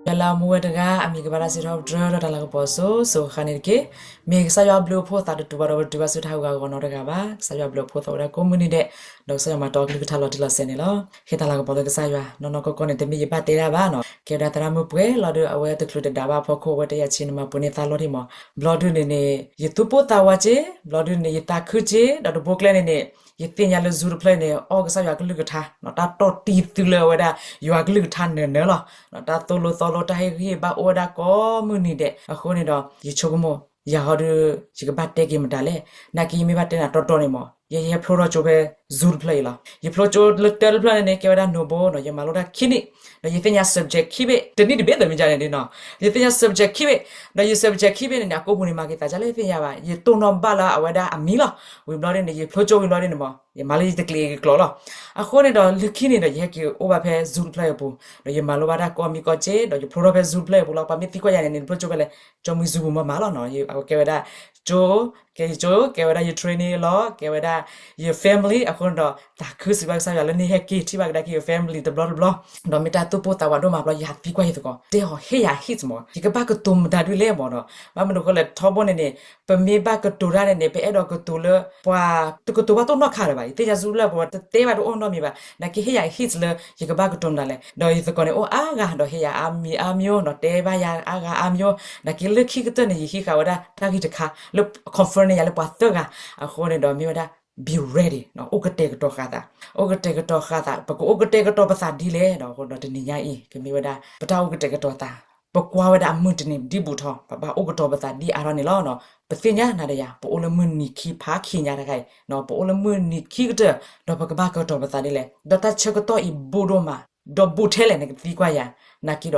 ယွၤလၢအမူဝဲတဂၤ အမံၤကဘၣ်တၢ်စံးထီၣ်ပတြၢၤဒီးတၢ်လၤကပီၤစိၤစိၤဃၣ်ဃၣ်န့ၣ်တက့ၢ်. မ့ၢ်ကစၢ်ယွၤဘျုးအဖှိၣ်သးတတူာ်ဘၣ်ဒီးပတုၤဘၣ်ဆူတၢ်ဟးဂူာ်ဟးဂီၤနီတဂၤဘၣ်. ကစၢ်ယွၤဘျုးအဖှိၣ်သးဝဲဒၣ်ကိးမုၢ်နံၤဒဲး, ဒီးကစၢ်ယွၤမၤတီအကလုၢ်ကထါလီၤတံၢ်လီၤဆဲးန့ၣ်လီၤ. ဟ့ၣ်တၢ်လၤကပီၤလၢကစၢ်ယွၤ, နီၢ်နီၢ်ကီၢ်ကီၢ်န့ၣ် တမ့ၢ်ယဘၣ်တဲဒၣ်ဘၣ်နီၤ, ကဲဝဲဒၣ်သရၣ်မုၣ်ပှဲၤလီၤဒီး အဝဲတချုးတဒါဘၣ်အဖီခိၣ် အဝဲတယၤဆံနမၤပှဲၤန့ၢ်သးလီၤထံမး. ဘျီဒုန့ၣ်န့ၣ် ယသူၣ်ပိၢ်သးဝးက့, ဘျီဒုန့ၣ် ယသးခုက့, ဒီးတဘိကျဲန့ၣ်န့ၣ် ယသ့ၣ်ညါလၢ Zoom တဖျၢၣ်န့ၣ် အီၣ်ကစၢ်ယွၤကလုၢ်ကထါ, တၢ်တီၢ်တံၤသုလၢအဝဲဒၣ် ယွၤကလုၢ်ကထါနၢၤနၢၤလီၤ. တၢ်သိၣ်လိသီလိ တၢ်ဟ့ၣ်ဂံၢ်ဟ့ၣ်ဘါအိၣ်ဝဲဒၣ်ကိးမုၢ်နံၤဒဲး. အဃိန့ၣ်ဒီး ယဆိကမိၣ် ယၤဟီဒီး ယကဘၣ်တဲက့ၤမတၤလဲၣ်. နာ်က့ယမ့ၢ်ဘၣ်တဲနၤတီတီန့ၣ်မး ယဲယဟဲဖျိထီၣ်ကၠိဖဲ Zoom တဖျၢၣ်အံၤလီၤ. ယဖျိကၠိလၢတၢ်တဖျၢၣ်န့ၣ်န့ၣ် ကဲဝဲဒၣ် Noble နီၤ, ယမၤလိတၢ်ခံနံၣ်, ဒီးယသ့ၣ်ညါ subject ခံဘ့ၣ်, တနံၣ်တဘ့ၣ်သ့ၣ်မ့ၢ်ကန့ၣ်နီၤ, ယသ့ၣ်ညါ subject ခံဘ့ၣ်, ဒီးယ subject ခံဘ့ၣ်န့ၣ်န့ၣ် အကိးပူၤန့ၣ် မၤက့ၤသးဒ်လဲၣ်သ့ၣ်ညါဘၣ်, ယတိၢ်နီၣ်ဘၣ်လၢအဝဲဒၣ်အမံၤလီၤ. ဝံၤဘျီဒ်န့ၣ် ယဖျိကၠိဝံၤဘျီဒ်န့ၣ်မး ယမၤလၢယတကျံးက့ၤကျိာ်လီၤ. အဃိန့ၣ်ဒီး လၢခံန့ၣ်ဒီး ယဟဲက့ၤအိၣ်ဘၣ်ဖဲ Zoom တဖျၢၣ်အံၤအပူၤ, ဒီးယမၤလိဘၣ်တၢ်ကိးမံၤကိးက့, ဒီးယဖျိထီၣ်ဖဲ Zoom တဖျၢၣ်အံၤအပူၤလီၤ. ပှၤမ့ၢ်သံကွၢ်ယၤန့ၣ်န့ၣ် နဖျိကၠိဖဲလဲၣ်, ကၠိမံၤ Zoom ပူၤမးမးလီၤနီၤ, အဝဲကဲဝဲဒၣ် ကၠိ, ကဲယကၠိ, ကဲဝဲဒၣ်ယ training လီၤ, ကဲဝဲဒၣ်ယ family အဃိန့ၣ်ဒီး သးခုစံးဘျုးကစၢ်ယွၤလၢန့ၣ် ဟဲက့ၤထံၣ်ဘၣ်ကဒါက့ၤယ family တဘျီတဘျီ, ဒီးမ့ၢ်တၢ်သူၣ်ပိၢ်သးဝးဒိၣ်မးဘျီ ယသံကွၢ်ယသကိး, တဲအီၤ ဟ့ၣ်ယၤ hint မး, ယကဘၣ်ကတိၤမတၤဒ်လဲၣ်မးဒီး, ဘၣ်မနုၤအဃိလဲၣ် ထီဘိန့ၣ်န့ၣ် ပမ့ၢ်ဘၣ်ကတိၤတၢ်န့ၣ်န့ၣ် ပအဲၣ်ဒိးကတိၤလၢ ပှၤတကတိၤဘၣ်တအိၣ်နီတခါလၢၤဘၣ်, ယသ့ၣ်ညါ Zoom လၢပှၤတတဲဘၣ်တအိၣ်နီတမံၤဘၣ်, နာ်က့ဟ့ၣ်ယၤ hint လၢ ယကဘၣ်ကတိၤမတၤလဲၣ်, ဒီးယသကိးန့ၣ်အိၣ်အါဂၤ ဒီးဟ့ၣ်ယၤအါမံၤအါမံၤ, ဒီးတဲဘၣ်ယၤအါဂၤအါမံၤ, နာ်က့လၢခံကတၢၢ်န့ၣ် ယဟံးဃာ်ဝဲဒၣ်တၢ်ဂ့ၢ်တခါ လၢ confirm န့ၢ်ယၤလၢပှၤသၢဂၤ, အဃိန့ၣ်ဒီးမ့ၢ်ဝဲဒၣ် be ready နီၤ, အိၣ်ကတဲာ်ကတီၤဃာ်သး, အိၣ်ကတဲာ်ကတီၤဃာ်သး, ပကအိၣ်ကတဲာ်ကတီၤပသးဒ်လဲၣ်ဒီး အဃိဒီးတနံၤညါအံၤ ကမ့ၢ်ဝဲဒၣ် ပတၢ်အိၣ်ကတဲာ်ကတီၤသး, ပကွၢ်ဝဲဒၣ်အမုၢ်တနံၤဒ်ဘူးထီၣ် ပဘၣ်အိၣ်ကတီၤပသးဒ်အါထီၣ်န့ၣ်လီၤ. ပသ့ၣ်ညါနၤဒီးယၤ ပအိၣ်လၢမုၢ်နံၤခံဖးခံညါတခါအံၤ, ပအိၣ်လၢမုၢ်နံၤခံကတၢၢ်, ဒီးပကဘၣ်ကတီၤပသးဒ်လဲၣ်, ဒီးတၢ်ဆၢကတီၢ်အံၤဘူးဒိၣ်မး, ဒီးဘူးထဲလဲၣ်နကသံကွၢ်ယၤ, နာ်က့ဒီး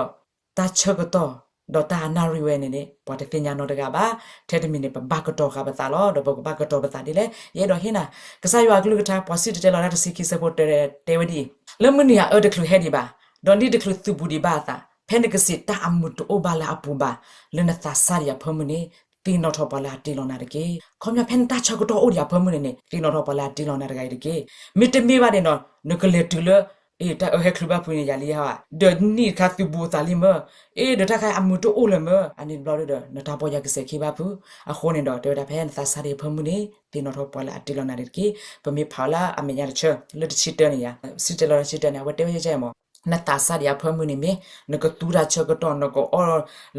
တၢ်ဆၢကတီၢ် ဒီးတၢ်အနၣ်ရံၣ်ဝဲန့ၣ်န့ၣ် ပှၤတသ့ၣ်ညါနီတဂၤဘၣ်. ထဲတမံၤန့ၣ် ပဘၣ်ကတီၤဃာ်ပသးလီၤ. ဒီးပကဘၣ်ကတီၤပသးဒ်လဲၣ်. ယအဲၣ်ဒိးဟ့ၣ်နၤ ကစၢ်ယွၤအကလုၢ်ကထါ ပှၤစံၣ်တဲၤတဲလီၤတၢ်တဆံခံဆၢဖိတၢတဲဝဲဒ်အံၤ, လၢမုၢ်နံၤအအၢတချုးဟဲဒံးဘၣ်, ဒီးနံၣ်တချုးသုးဘူးဒံးဘၣ်အသး, ဖဲနကစံးတၢ်အမုာ်တအိၣ်ဘၣ်လၢအပူၤဘၣ်, လၢနသးစၢ်ဒံးအဖၢမုၢ်န့ၣ် သ့ၣ်နီၣ်ထီၣ်ပှၤလၢအတ့လီၤနၤတက့ၢ်. ခီပညီဖဲနတၢ်ဆၢကတီၢ်အိၣ်ဒံးအဖၢမုၢ်န့ၣ်န့ၣ် သ့ၣ်နီၣ်ထီၣ်ပှၤလၢအတ့လီၤနၤတဂၤအံၤတက့ၢ်. မ့တမ့ၢ်ဘၣ်န့ၣ်ဒီး နကလဲၤတုၤလၢ အ့ တၢ်အၢဟဲချုးဘၣ်ဖုန့ၣ် ယၤလံဧါ, ဒီးနံၣ်တခါသုးဘူးအသးလံမၢ, အ့ ဒီးတၢ်ခါအမုာ်တအိၣ်လၢၤမၢ, အန့ၣ်တဘျီဒီး နတၢ်ပီၢ်ယၢ်ကစဲးခံဘၣ်ဖု. အဃိန့ၣ်ဒီး တဲဝဲဒၣ်ဖဲနသးစၢ်ဒံးအဖၢမုၢ်န့ၣ် သ့ၣ်နီၣ်ထီၣ်ပှၤလၢအတ့လီၤနၤန့ၣ်တက့ၢ်. ပမ့ၢ်ဖးအီၤလၢအမဲာ်ညါတဆၢ လၢတဆံတၢန့ၣ်ယၤ, စံၣ်တဲၤတဲလီၤတဆံတၢန့ၣ် အဝဲတဲဝဲယဲမး, နသးစၢ်ဒံးအဖၢမုၢ်န့ၣ်မ့ၢ် နကသူတၢ်ဆၢကတီၢ် နကအီၣ်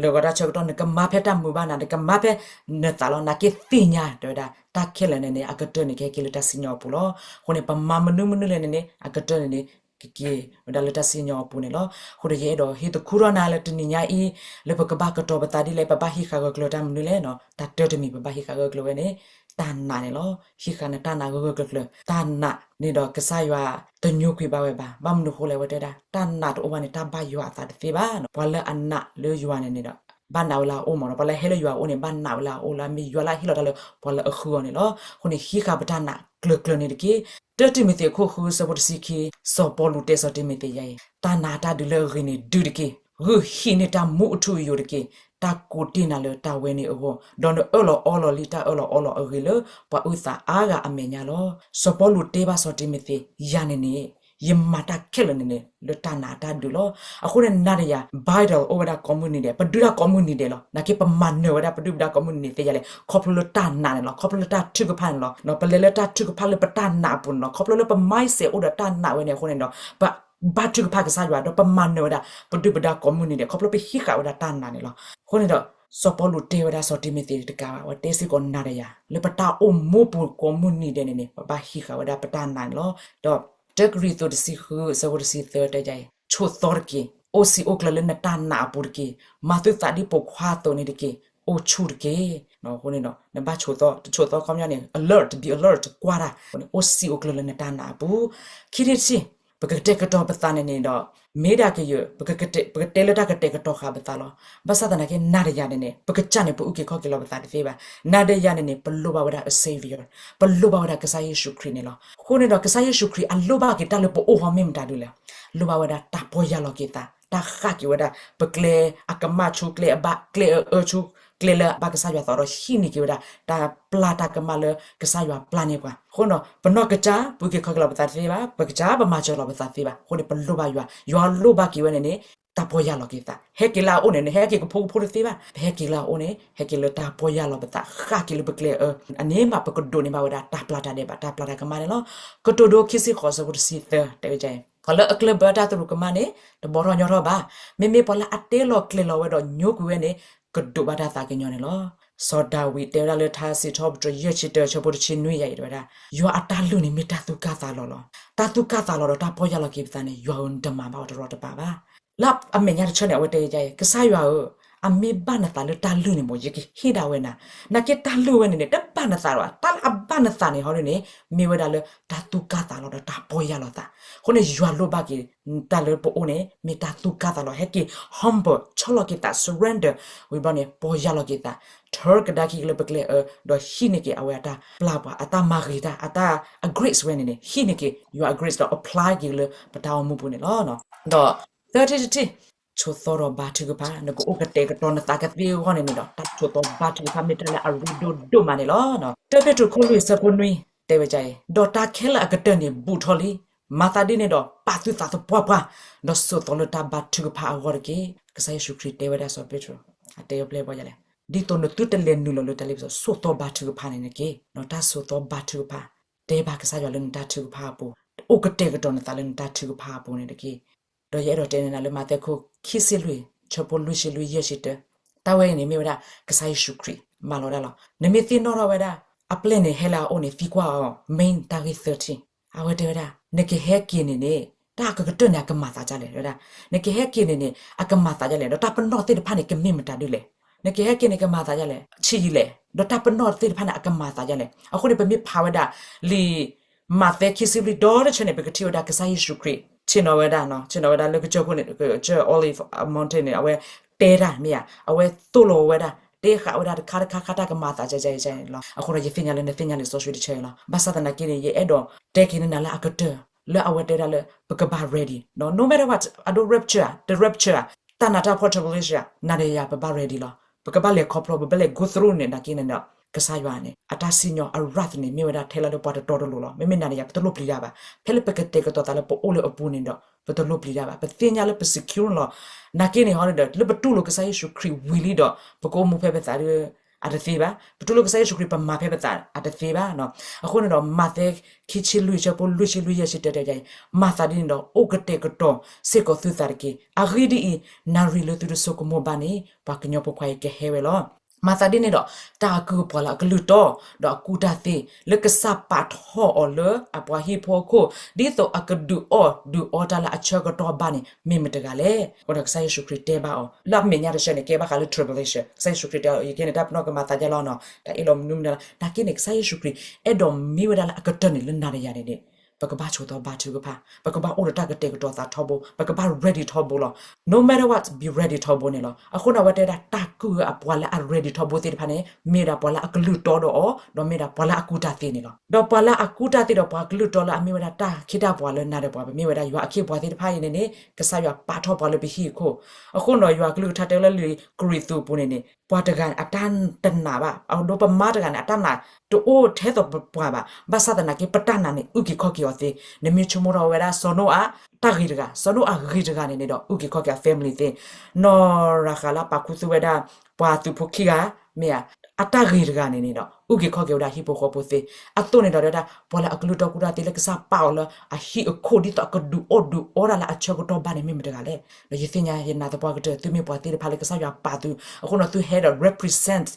လၢာ်ဂီၤတၢ်ဆၢကတီၢ် နကမၤဖဲတၢ်မုာ်ဘၣ်နၤ နကမၤဖဲနသးလီၤ. နာ်က့သ့ၣ်ညါ တဲဝဲဒၣ် တၢ်ခဲလၢာ်န့ၣ်န့ၣ် အကတၢၢ်န့ၣ် ကဟဲက့ၤလၢတၢ်စံၣ်ညီၣ်အပူၤလီၤ. အဃိန့ၣ် ပမၤမနုၤမနုၤလဲၣ်န့ၣ်န့ၣ် အကတၢၢ်န့ၣ်န့ၣ် ကက့ၤဝဲဒၣ်လၢတၢ်စံၣ်ညီၣ်အပူၤန့ၣ်လီၤ. အဃိဒီး ယအဲၣ်ဒိးဟ့ၣ်သခူထီၣ်နၤလၢတနံၤညါအံၤ လၢပကဘၣ်ကတီၤပသးဒ်လဲၣ် ပဘၣ်ဟံးဃာ်ဂၢၢ်ကျၢၤတၢ်မနုၤလဲၣ်နီၤ. တၢ်တၢတမံၤ ပဘၣ်ဟံးဃာ်ဂၢၢ်ကျၢၤဝဲန့ၣ် တၢ်နာ်န့ၣ်လီၤ. ဟံးဃာ်နတၢ်နာ်ဂၢၢ်ဂၢၢ်ကျၢၤကျၢၤ, တၢ်နာ်န့ၣ်ဒီး ကစၢ်ယွၤတညိကွံာ်ဘၣ်ဝဲဘၣ်. ဘၣ်မနုၤအဃိလဲၣ် အဝဲတဲဒၣ် တၢ်နာ်တအိၣ်ဘၣ်န့ၣ် တၢ်ဘၣ်ယွၤအသးတသ့ဘၣ်နီၤ. ပှၤလၢအနာ်လၢယွၤန့ၣ်န့ၣ်ဒီး ဘၣ်နာ်ဝဲလၢအအိၣ်မးနီၤ. ပှၤလၢဟဲလၢယွၤအအိၣ်န့ၣ် ဘၣ်နာ်ဝဲလၢအအိၣ်လၢအမ့ၢ် ယွၤလၢအဟ့ၣ်လီၤတၢ်လၢပှၤလၢအဃုအီၤန့ၣ်လီၤ. အဃိန့ၣ် ဟံးဃာ်ပတၢ်နာ်ကျၢၤကျၢၤန့ၣ်တက့ၢ်. တၢတံၤမသ့းအခိၣ်ဃုဆၢဖိတဆံခံ, စီၤပီလူးတဲစီၤတံၤမသ့းယၤအံၤ, တၢ်နာ်အတၢ်ဒုးလၢအဂ့ၤန့ၣ်ဒုးတက့ၢ်. ဂုာ်ဟံးန့ၢ်တၢ်မူအထူအယိာ်တက့ၢ်. တၢ်ကိးတ့ၢ်နၤလၢတၢ်ဝဲန့ၣ်အဂီၢ်, ဒီးနအၢၣ်လီၤအီလီၤလံတၢ်အၢၣ်လီၤအီလီၤအဂ့ၤလၢ ပှၤအုၣ်သးအါဂၤအမဲာ်ညါလီၤ. စီၤပီလူးတဲဘၣ်စီၤတံၤမသ့း ယၤန့ၣ်န့ၣ် ယမၤတၢ်ခဲလၢာ်န့ၣ်န့ၣ် လၢတၢ်နာ်အတၢ်ဒုးလီၤ. အဃိန့ၣ် နၤဒီးယၤ battle အိၣ်ဝဲဒၣ်ကိးမုၢ်နံၤဒဲး, ပဒုးတၢ်ကိးမုၢ်နံၤဒဲးလီၤ. နာ်က့ပမၤနၢၤဝဲဒၣ် ပဒုၣ်ပဒါကိးမုၢ်နံၤဒဲးသ့ယၤလဲၣ်, ခီဖျိလၢတၢ်နာ်န့ၣ်လီၤ. ခီဖျိလၢတၢ်ထုကဖၣ်န့ၣ်လီၤ. ပလဲၤလၢတၢ်ထုကဖၣ်လၢပတၢ်နာ်အပူၤန့ၣ်လီၤ. ခီဖျိလၢပ mindset အိၣ်ဒီးတၢ်နာ်ဝဲန့ၣ်အဃိန့ၣ်ဒီး ပဘါထုကဖၣ်ကစၢ်ယွၤ ဒီးပမၤနၢၤဝဲဒၣ် ပဒုၣ်ပဒါကိးမုၢ်နံၤဒဲး ခီဖျိပဟံးဃာ်ဝဲဒၣ်တၢ်နာ်န့ၣ်လီၤ. အဃိန့ၣ်ဒီး စီၤပီလူးတဲဝဲဒၣ်စီၤတံၤမသ့းတကးဘၣ်, အဝဲတဲစ့ၢ်ကီးနၤဒီးယၤ လၢပတၢ်အိၣ်မူပူၤကိးမုၢ်နံၤဒဲးန့ၣ်န့ၣ် ပဘၣ်ဟံးဃာ်ဝဲဒၣ်ပတၢ်နာ်န့ၣ်လီၤ. ဒီးတၢကရံၣ်သူးတဆံဃု အဆၢဖိတဆံသၢတဲဒ်အံၤ, ဆိးသီတက့ၢ်, အိၣ်စံာ်အိၣ်ကျၢၤလၢနတၢ်နာ်အပူၤတက့ၢ်, မၤသုသးဒ်ပိာ်ခွါအသိးန့ၣ်တက့ၢ်, အိၣ်ဆူၣ်တက့ၢ်. အဃိန့ၣ်ဒီး နဘၣ်ဆိးသီ, တဆိးသီခီပညီန့ၣ် alert, be alert, ကွၢ်တၢ်, အိၣ်စံာ်အိၣ်ကျၢၤလၢနတၢ်နာ်အပူၤ. ခံထံၣ်တထံၣ် ပကကတဲာ်ကတီၤပသးန့ၣ်န့ၣ်ဒီး မ့ၢ်ဒၣ်ကယၢၢ် ပကတဲာ်လၢတၢ်ကတဲာ်ကတီၤဃာ်ပသးလီၤ. ဘၣ်ဆၣ်သနာ်က့ နၤဒီးယၤန့ၣ်န့ၣ် ပကစၢ်န့ၣ် ပအုၣ်က့ၤခီၣ်က့ၤလီၤပသးတသ့ဘၣ်. နၤဒီးယၤန့ၣ်န့ၣ် ပလိၣ်ဘၣ်ဝဲဒၣ်အ Savior, ပလိၣ်ဘၣ်ဝဲဒၣ်ကစၢ်ယ့ၣ်ၡူးခရံာ်န့ၣ်လီၤ. အဃိန့ၣ်ဒီး ကစၢ်ယ့ၣ်ၡူးခရံာ်အလိၣ်ဘၣ်က့ၤတၢ်လၢပအိၣ်ဟီမ့ၢ်မတၤဒုလဲၣ်, လိၣ်ဘၣ်ဝဲဒၣ်တၢ်ပီၢ်ယၢ်လီၤက့ၤသး, တၢ်ဃၣ်က့ၤဝဲဒၣ် ပကျဲအကမၣ်ဆူကျဲအဘၣ်, ကျဲအအၢဆူကျဲလၢအဘၣ်ကစၢ်ယွၤသးဒီး ဟံးန့ၢ်က့ၤဝဲဒၣ် တၢ်ပျၢ်တၢ်ကမၣ်လၢကစၢ်ယွၤပျၢ်န့ၢ်ပှၤ. အဃိန့ၣ်ဒီး ပနီၢ်ကစၢ် ပအုၣ်က့ၤခီၣ်က့ၤလီၤပသးတသ့ဘၣ်, ပကစၢ်ပမၤစၢၤလီၤပသးတသ့ဘၣ်. အဃိန့ၣ် ပလိၣ်ဘၣ်ယွၤ, ယွၤလိၣ်ဘၣ်က့ၤဝဲန့ၣ်န့ၣ် တၢ်ပီၢ်ယၢ်လီၤက့ၤသး, ဟဲက့ၤလၢအအိၣ်န့ၣ် နဟဲက့ၤကဖိကဖိတသ့ဘၣ်, ပဟဲက့ၤလၢအအိၣ်န့ၣ် ဟဲက့ၤလၢတၢ်ပီၢ်ယၢ်လီၤပသး, ဃၣ်က့ၤလၢပကျဲအၢ, အန့ၣ်မးပကဒိးန့ၢ်ဘၣ်ဝဲဒၣ်တၢ်ပျၢ်တၢ်ဒဲးဘး တၢ်ပျၢ်တၢ်ကမၣ်န့ၣ်လီၤ. ကတိၤဒိခံဆံဃိး ဆၢဖိတဆံသၢ တဲဝဲဒ်အံၤ, ပှၤလၢအကျၢၢ်ဘၢတၢ်သရူးကမၣ်န့ၣ် တဘီထီၣ်ညီထီၣ်ဘၣ်. မ့မ့ၢ်ပှၤလၢအတဲလီၤကျဲၤလီၤဝဲဒီးညိကွံာ်ဝဲန့ၣ် ကဒိးဘၣ်တၢ်သးကညီၤန့ၣ်လီၤ. စီၤဒၤဝံးတဲဝဲဒၣ်လၢထါစံးထီၣ်ပတြၢၤ ယဲၢ်ဆံတၢ ဆၢဖိတဆံနွံယၤအံၤ တဲဝဲဒၣ်, ယွၤအတၢ်လုၢ်န့ၣ် မ့ၢ်တၢ်သူၣ်ကၢ်သးလီၤလီၤ. တၢ်သူၣ်ကၢ်သးလီၤဒီးတၢ်ပီၢ်ယၢ်လီၤက့ၤပသးန့ၣ် ယွၤဧၢ နတမၤဘၣ်အီၤတရီတပါဘၣ်. လၢအမဲာ်ညါတဆၢန့ၣ် အဝဲတဲဒ်အံၤ, ကစၢ်ယွၤဧၢ, အမ့ၢ်ဘၣ်နသးလၢတၢ်လုၢ်န့ၣ်မ့ၢ် ယကဟ့ၣ်ဒၣ်ဝဲနၤ. နာ်က့တၢ်လုၢ်ဝဲန့ၣ်န့ၣ် တဘၣ်နသးဘၣ်, တၢ်လၢအဘၣ်နသးန့ၣ်ဟီဒ်န့ၣ် မ့ၢ်ဝဲဒၣ်လၢတၢ်သူၣ်ကၢ်သးလီၤဒီးတၢ်ပီၢ်ယၢ်လီၤသး. အဃိန့ၣ် ယွၤလိၣ်ဘၣ်က့ၤ တၢ်လၢပအိၣ်န့ၣ် မ့ၢ်တၢ်သူၣ်ကၢ်သးလီၤ, ဟဲက့ၤ humble ဆီၣ်လီၤက့ၤသး surrender ဝံၤဘျီန့ၣ် ပီၢ်ယၢ်လီၤက့ၤသး, ထၢကဒါက့ၤလၢပကျဲအၢ ဒီးဟံးန့ၢ်က့ၤအဝဲအတၢ်ပျၢ်ပှၤ အတၢ်မၤဂ့ၤတၢ် အတၢ် အ grace ဝဲန့ၣ်န့ၣ် ဟံးန့ၢ်က့ၤ ယွၤအ grace ဒီး apply က့ၤလၢပတၢ်အိၣ်မူပူၤန့ၣ်လီၤ. ဒီး သၢထံၣ်တထံၣ်, ဆိးသီဒီးဘါထုကဖၣ်, နကအိၣ်ကတဲာ်ကတီၤနသးကသ့အဂီၢ်န့ၣ်န့ၣ်ဒီး တၢ်ဆိးသီဘါထုကဖၣ်မ့ၢ်တၢ်လၢအရ့ဒိၣ်ဒိၣ်မးန့ၣ်လီၤ. တၢပ့းတရူး ခိၣ်လွံၢ် ဆၢဖိနွံ တဲဝဲဒ်အံၤ, ဒီးတၢ်ခဲလၢာ်အကတၢၢ်န့ၣ် ဘူးထီၣ်လံ, မၤသးဒ်န့ၣ်ဒီး ပာ်သုသးသပှၢ်ပှၢ်, ဒီးဆိးသီလၢတၢ်ဘါထုကဖၣ်အဂီၢ်တက့ၢ်. ကစၢ်ယ့ၣ်ၡူးခရံာ်တဲဝဲဒၣ်စီၤပ့းတရူး, အတဲအပျဲၢ်ဘီယလဲၣ်, ဒ်သိးနသုတလဲၤနုာ်လီၤလၢတၢ်လ့ပစီ ဆိးသီဘါထုကဖၣ်န့ၣ်တက့ၢ်. ဒီးတၢ်ဆိးသီဘါထုကဖၣ်, တဲဘၣ်ကစၢ်ယွၤလၢနတၢ်ထုကဖၣ်အပူၤ, အိၣ်ကတဲာ်ကတီၤနသးလၢနတၢ်ထုကဖၣ်အပူၤန့ၣ်တက့ၢ်. ဒီးယအဲၣ်ဒိးတဲန့ၢ်နၤလၢ မးသဲ ခိၣ်ခံဆံလွံၢ် ဆၢဖိလွံၢ်ဆံလွံၢ် ယဲၢ်ဆံတၢ, တၢ်ဝဲအံၤန့ၣ်မ့ၢ်ဝဲဒၣ် ကစၢ်ယ့ၣ်ၡူးခရံာ်မၤလီၤဒၣ်လီၤ. နမ့ၢ်သ့ၣ်နီၣ်ထီၣ်ဝဲဒၣ် အပျဲၢ်န့ၣ်ဟဲလၢအအိၣ်န့ၣ် သံကွၢ်အီၤ main တၢ်ဂ့ၢ် သၢထံၣ်, အဝဲတဲဝဲဒၣ် နကဟဲက့ၤန့ၣ်န့ၣ် တၢ်အကကတၢၢ်န့ၣ် အကမၤသးဒ်လဲၣ် တဲဝဲဒၣ်, နကဟဲက့ၤန့ၣ်န့ၣ် အကမၤသးဒ်လဲၣ်, ဒီးတၢ်ပနီၣ်သ့ၣ်တဖၣ်န့ၣ် ကမ့ၢ်မတၤဒ်လဲၣ်, နကဟဲက့ၤန့ၣ် ကမၤသးဒ်လဲၣ်, ဆံးယံာ်လဲၣ်, ဒီးတၢ်ပနီၣ်သ့ၣ်တဖၣ်န့ၣ် အကမၤသးဒ်လဲၣ်. အဃိန့ၣ် ပမ့ၢ်ဖးဝဲဒၣ် လံာ် မးသဲ ခံဆံလွံၢ် ဒီတဆၢန့ၣ် ပကထံၣ်ဝဲဒၣ်ကစၢ်ယ့ၣ်ၡူးခရံာ် ဆ့ၣ်နီၤဝဲဒၣ်, ဆ့ၣ်နီၤဝဲဒၣ်လၢကစၢၢ်ခိၣ်န့ၣ် ကစၢၢ် Olive Mountain န့ၣ် အဝဲတဲတၢ်မ့ၢ်ဧါ, အဝဲသိၣ်လိဝဲဒၣ်, တဲဃာ်ဝဲဒၣ်တခါတခါခါ တၢ်ကမၤသးဒ်လဲၣ်ဒ်လဲၣ်န့ၣ်လီၤ. အဃိဒီး ယသ့ၣ်ညါလၢနသ့ၣ်ညါလံာ်စီဆှံတဆၢအံၤလီၤ. ဘၣ်ဆၣ်သနာ်က့န့ၣ် ယအဲၣ်ဒိးတဲက့ၤန့ၢ်နၤလၢအကတၢၢ် လၢအဝဲတဲဒၣ်လၢ ပကဘၣ် ready နီၤ, no matter what, အဒိ rapture တ rapture တၢ်နးတၢ်ဖှီၣ် tribulation နၤဒီးယၤ ပဘၣ် ready လီၤ. ပကဘၣ်လဲၤခီဖျိ ပဘၣ်လဲၤ go through န့ၣ် နာ်က့န့ၣ်ဒီး ကစၢ်ယွၤန့ၣ် အတၢ်စံၣ်ညီၣ်အ wrath န့ၣ် မ့ၢ်ဝဲဒၣ်ထဲလၢပှၤတတီတလိၤလီၤ. မ့မ့ၢ်နၤဒီးယၤ ပတလိၣ်ပျံၤတၢ်ဘၣ်. ဖဲလၢပကတဲာ်ကတီၤသးလၢပအိၣ်လၢအပူၤန့ၣ်ဒီး ပတလိၣ်ပျံၤတၢ်ဘၣ်. ပသ့ၣ်ညါလၢပ secure လီၤ. နာ်က့န့ၣ်ဟီဒီး လၢပတူၢ်လိာ်ကစၢ်ယ့ၣ်ၡူးခရံာ်ဝံၤလံဒီး ပကအိၣ်မူဖဲပသးဒီး အတသ့ဘၣ်. ပတူၢ်လိာ်ကစၢ်ယ့ၣ်ၡူးခရံာ် ပမၤဖဲပသး အတသ့ဘၣ်. အဃိန့ၣ်ဒီး မးသဲ ခံဆံလွံၢ် ဆၢဖိလွံၢ်ဆံလွံၢ် ယဲၢ်ဆံတၢ တဲဝဲဒ်အံၤ, မၤသးဒ်န့ၣ်ဒီး အိၣ်ကတဲာ်ကတီၤစ့ၢ်ကီးသုသးတက့ၢ်. အဂ့ၢ်ဒ်အံၤ, နၣ်ရံၣ်လၢသုတဆိကမိၣ်ဘၣ်န့ၣ် ပှၤကညီဖိခွါအံၤကဟဲဝဲလီၤ. မၤသးဒ်န့ၣ်ဒီး တၢ်အကုၢ်အပှၤလၢအကလုၢ်တီ ဒီးအကူၣ်တၢ်သ့ လၢကစၢ်ပာ်ထီၣ်အီၤလၢအပှၤဟံၣ်ဖိအခိၣ် ဒ်သိးအကဒုးအီၣ်ဒုးအီတၢ်လၢအဆၢကတီၢ်ဘၣ်န့ၣ် မ့ၢ်မတဂၤလဲၣ်. အဃိဒီးကစၢ်ယ့ၣ်ၡူးခရံာ်တဲဘၣ်အီၤ လၢအမဲာ်ညါတဆၢန့ၣ် ကဲဘၣ်ဃးလၢ tribulation ကစၢ်ယ့ၣ်ၡူးခရံာ်တဲအီၤ ယကဲန့ၣ် တၢ်ပနီၣ်ကမၤသးဒ်လဲၣ်လီၤနီၤ, တၢ်အ့ၣ်လိာ်မနုၤမနုၤလီၤ. နာ်က့န့ၣ် ကစၢ်ယ့ၣ်ၡူးခရံာ် အဲၣ်ဒိးမ့ၢ်ဝဲဒၣ်လၢအကတၢၢ်န့ၣ်လၢနၤဒီးယၤန့ၣ်န့ၣ် ပကဘၣ်ဆိးသီဘါထုကဖၣ်, ပကဘၣ်အိၣ်ဒီးတၢ်ကတဲာ်ကတီၤသးထီဘိ, ပကဘၣ် ready ထီဘိလီၤ. No matter what, be ready ထီဘိန့ၣ်လီၤ. အဃိန့ၣ် အဝဲတဲဝဲဒၣ် တၢ်ကုၢ်အပှၤလၢအ ready ထီဘိသ့ၣ်တဖၣ်န့ၣ် မ့ၢ်ဒၣ်ပှၤလၢအကလုၢ်တီဒီးအီၤ, ဒီးမ့ၢ်ဒၣ်ပှၤလၢအကူၣ်တၢ်သ့န့ၣ်လီၤ. ဒီးပှၤလၢအကူၣ်တၢ်သ့ဒီးပှၤကလုၢ်တီလၢအမ့ၢ်ဝဲဒၣ်တၢ်ခ့တၢ်ပှၤလၢနၤဒီးပှၤ ပမ့ၢ်ဝဲဒၣ်ယွၤအခ့အပှၤသ့ၣ်တဖၣ်အံၤန့ၣ်န့ၣ် ကစၢ်ယွၤပာ်ထီၣ်ပှၤလၢပဟံၣ်အခိၣ်. အဃိန့ၣ်ဒီး ယွၤကလုၢ်ကထါတဲလၢလံာ်ကရံၣ်သူးအပူၤန့ၣ်န့ၣ် ပှၤတဂၤန့ၣ် အတၢ်တနာ်ဘၣ်, အဒိပမါတဂၤန့ၣ် အတၢ်နာ်တအိၣ်ထဲသိးပှၤဘၣ်. ဘၣ်ဆၣ်သနာ်က့ ပတၢ်နာ်န့ၣ် အုၣ်က့ၤခီၣ်က့ၤအီၤသ့. နမ့ၢ်ဆိကမိၣ်ထီၣ်ဝဲဒၣ် စီၤနိအၤ တၢ်ဂ့ၤတဂၤ, စီၤနိအၤဂ့ၤတဂၤန့ၣ်န့ၣ်ဒီး အုၣ်က့ၤခီၣ်က့ၤအ family သ့. နီၢ်ရၤဃးလၢအပာ်ခူသူၣ်ဝဲဒၣ် ပှၤသုးဖိခံဂၤ မ့ၢ်ဧါ, အတၢ်ဂ့ၤတဂၤန့ၣ်န့ၣ်ဒီး အုၣ်က့ၤခီၣ်က့ၤဝဲဒၣ်ဟံၣ်ဖိဃီဖိသ့. အသိးန့ၣ်ဒီး တဲဝဲဒၣ် ပှၤလၢအကလုၢ်တီကူၣ်တၢ်သ့လၢကစၢ်ပာ်အီၤလၢအဟံၣ်အခိၣ် ဒ်သိးအကဒုးအီၣ်ဒုးအီတၢ်လၢအဆၢကတီၢ်ဘၣ်န့ၣ် မ့ၢ်မတဂၤလဲၣ်. ဒီးယသ့ၣ်ညါယနာ်သပှၢ်ကတၢၢ် သုမ့ၢ်ပှၤသ့ၣ်တဖၣ်လၢကစၢ်ယွၤပာ်သု, အဃိန့ၣ် သုဟဲဒီး represent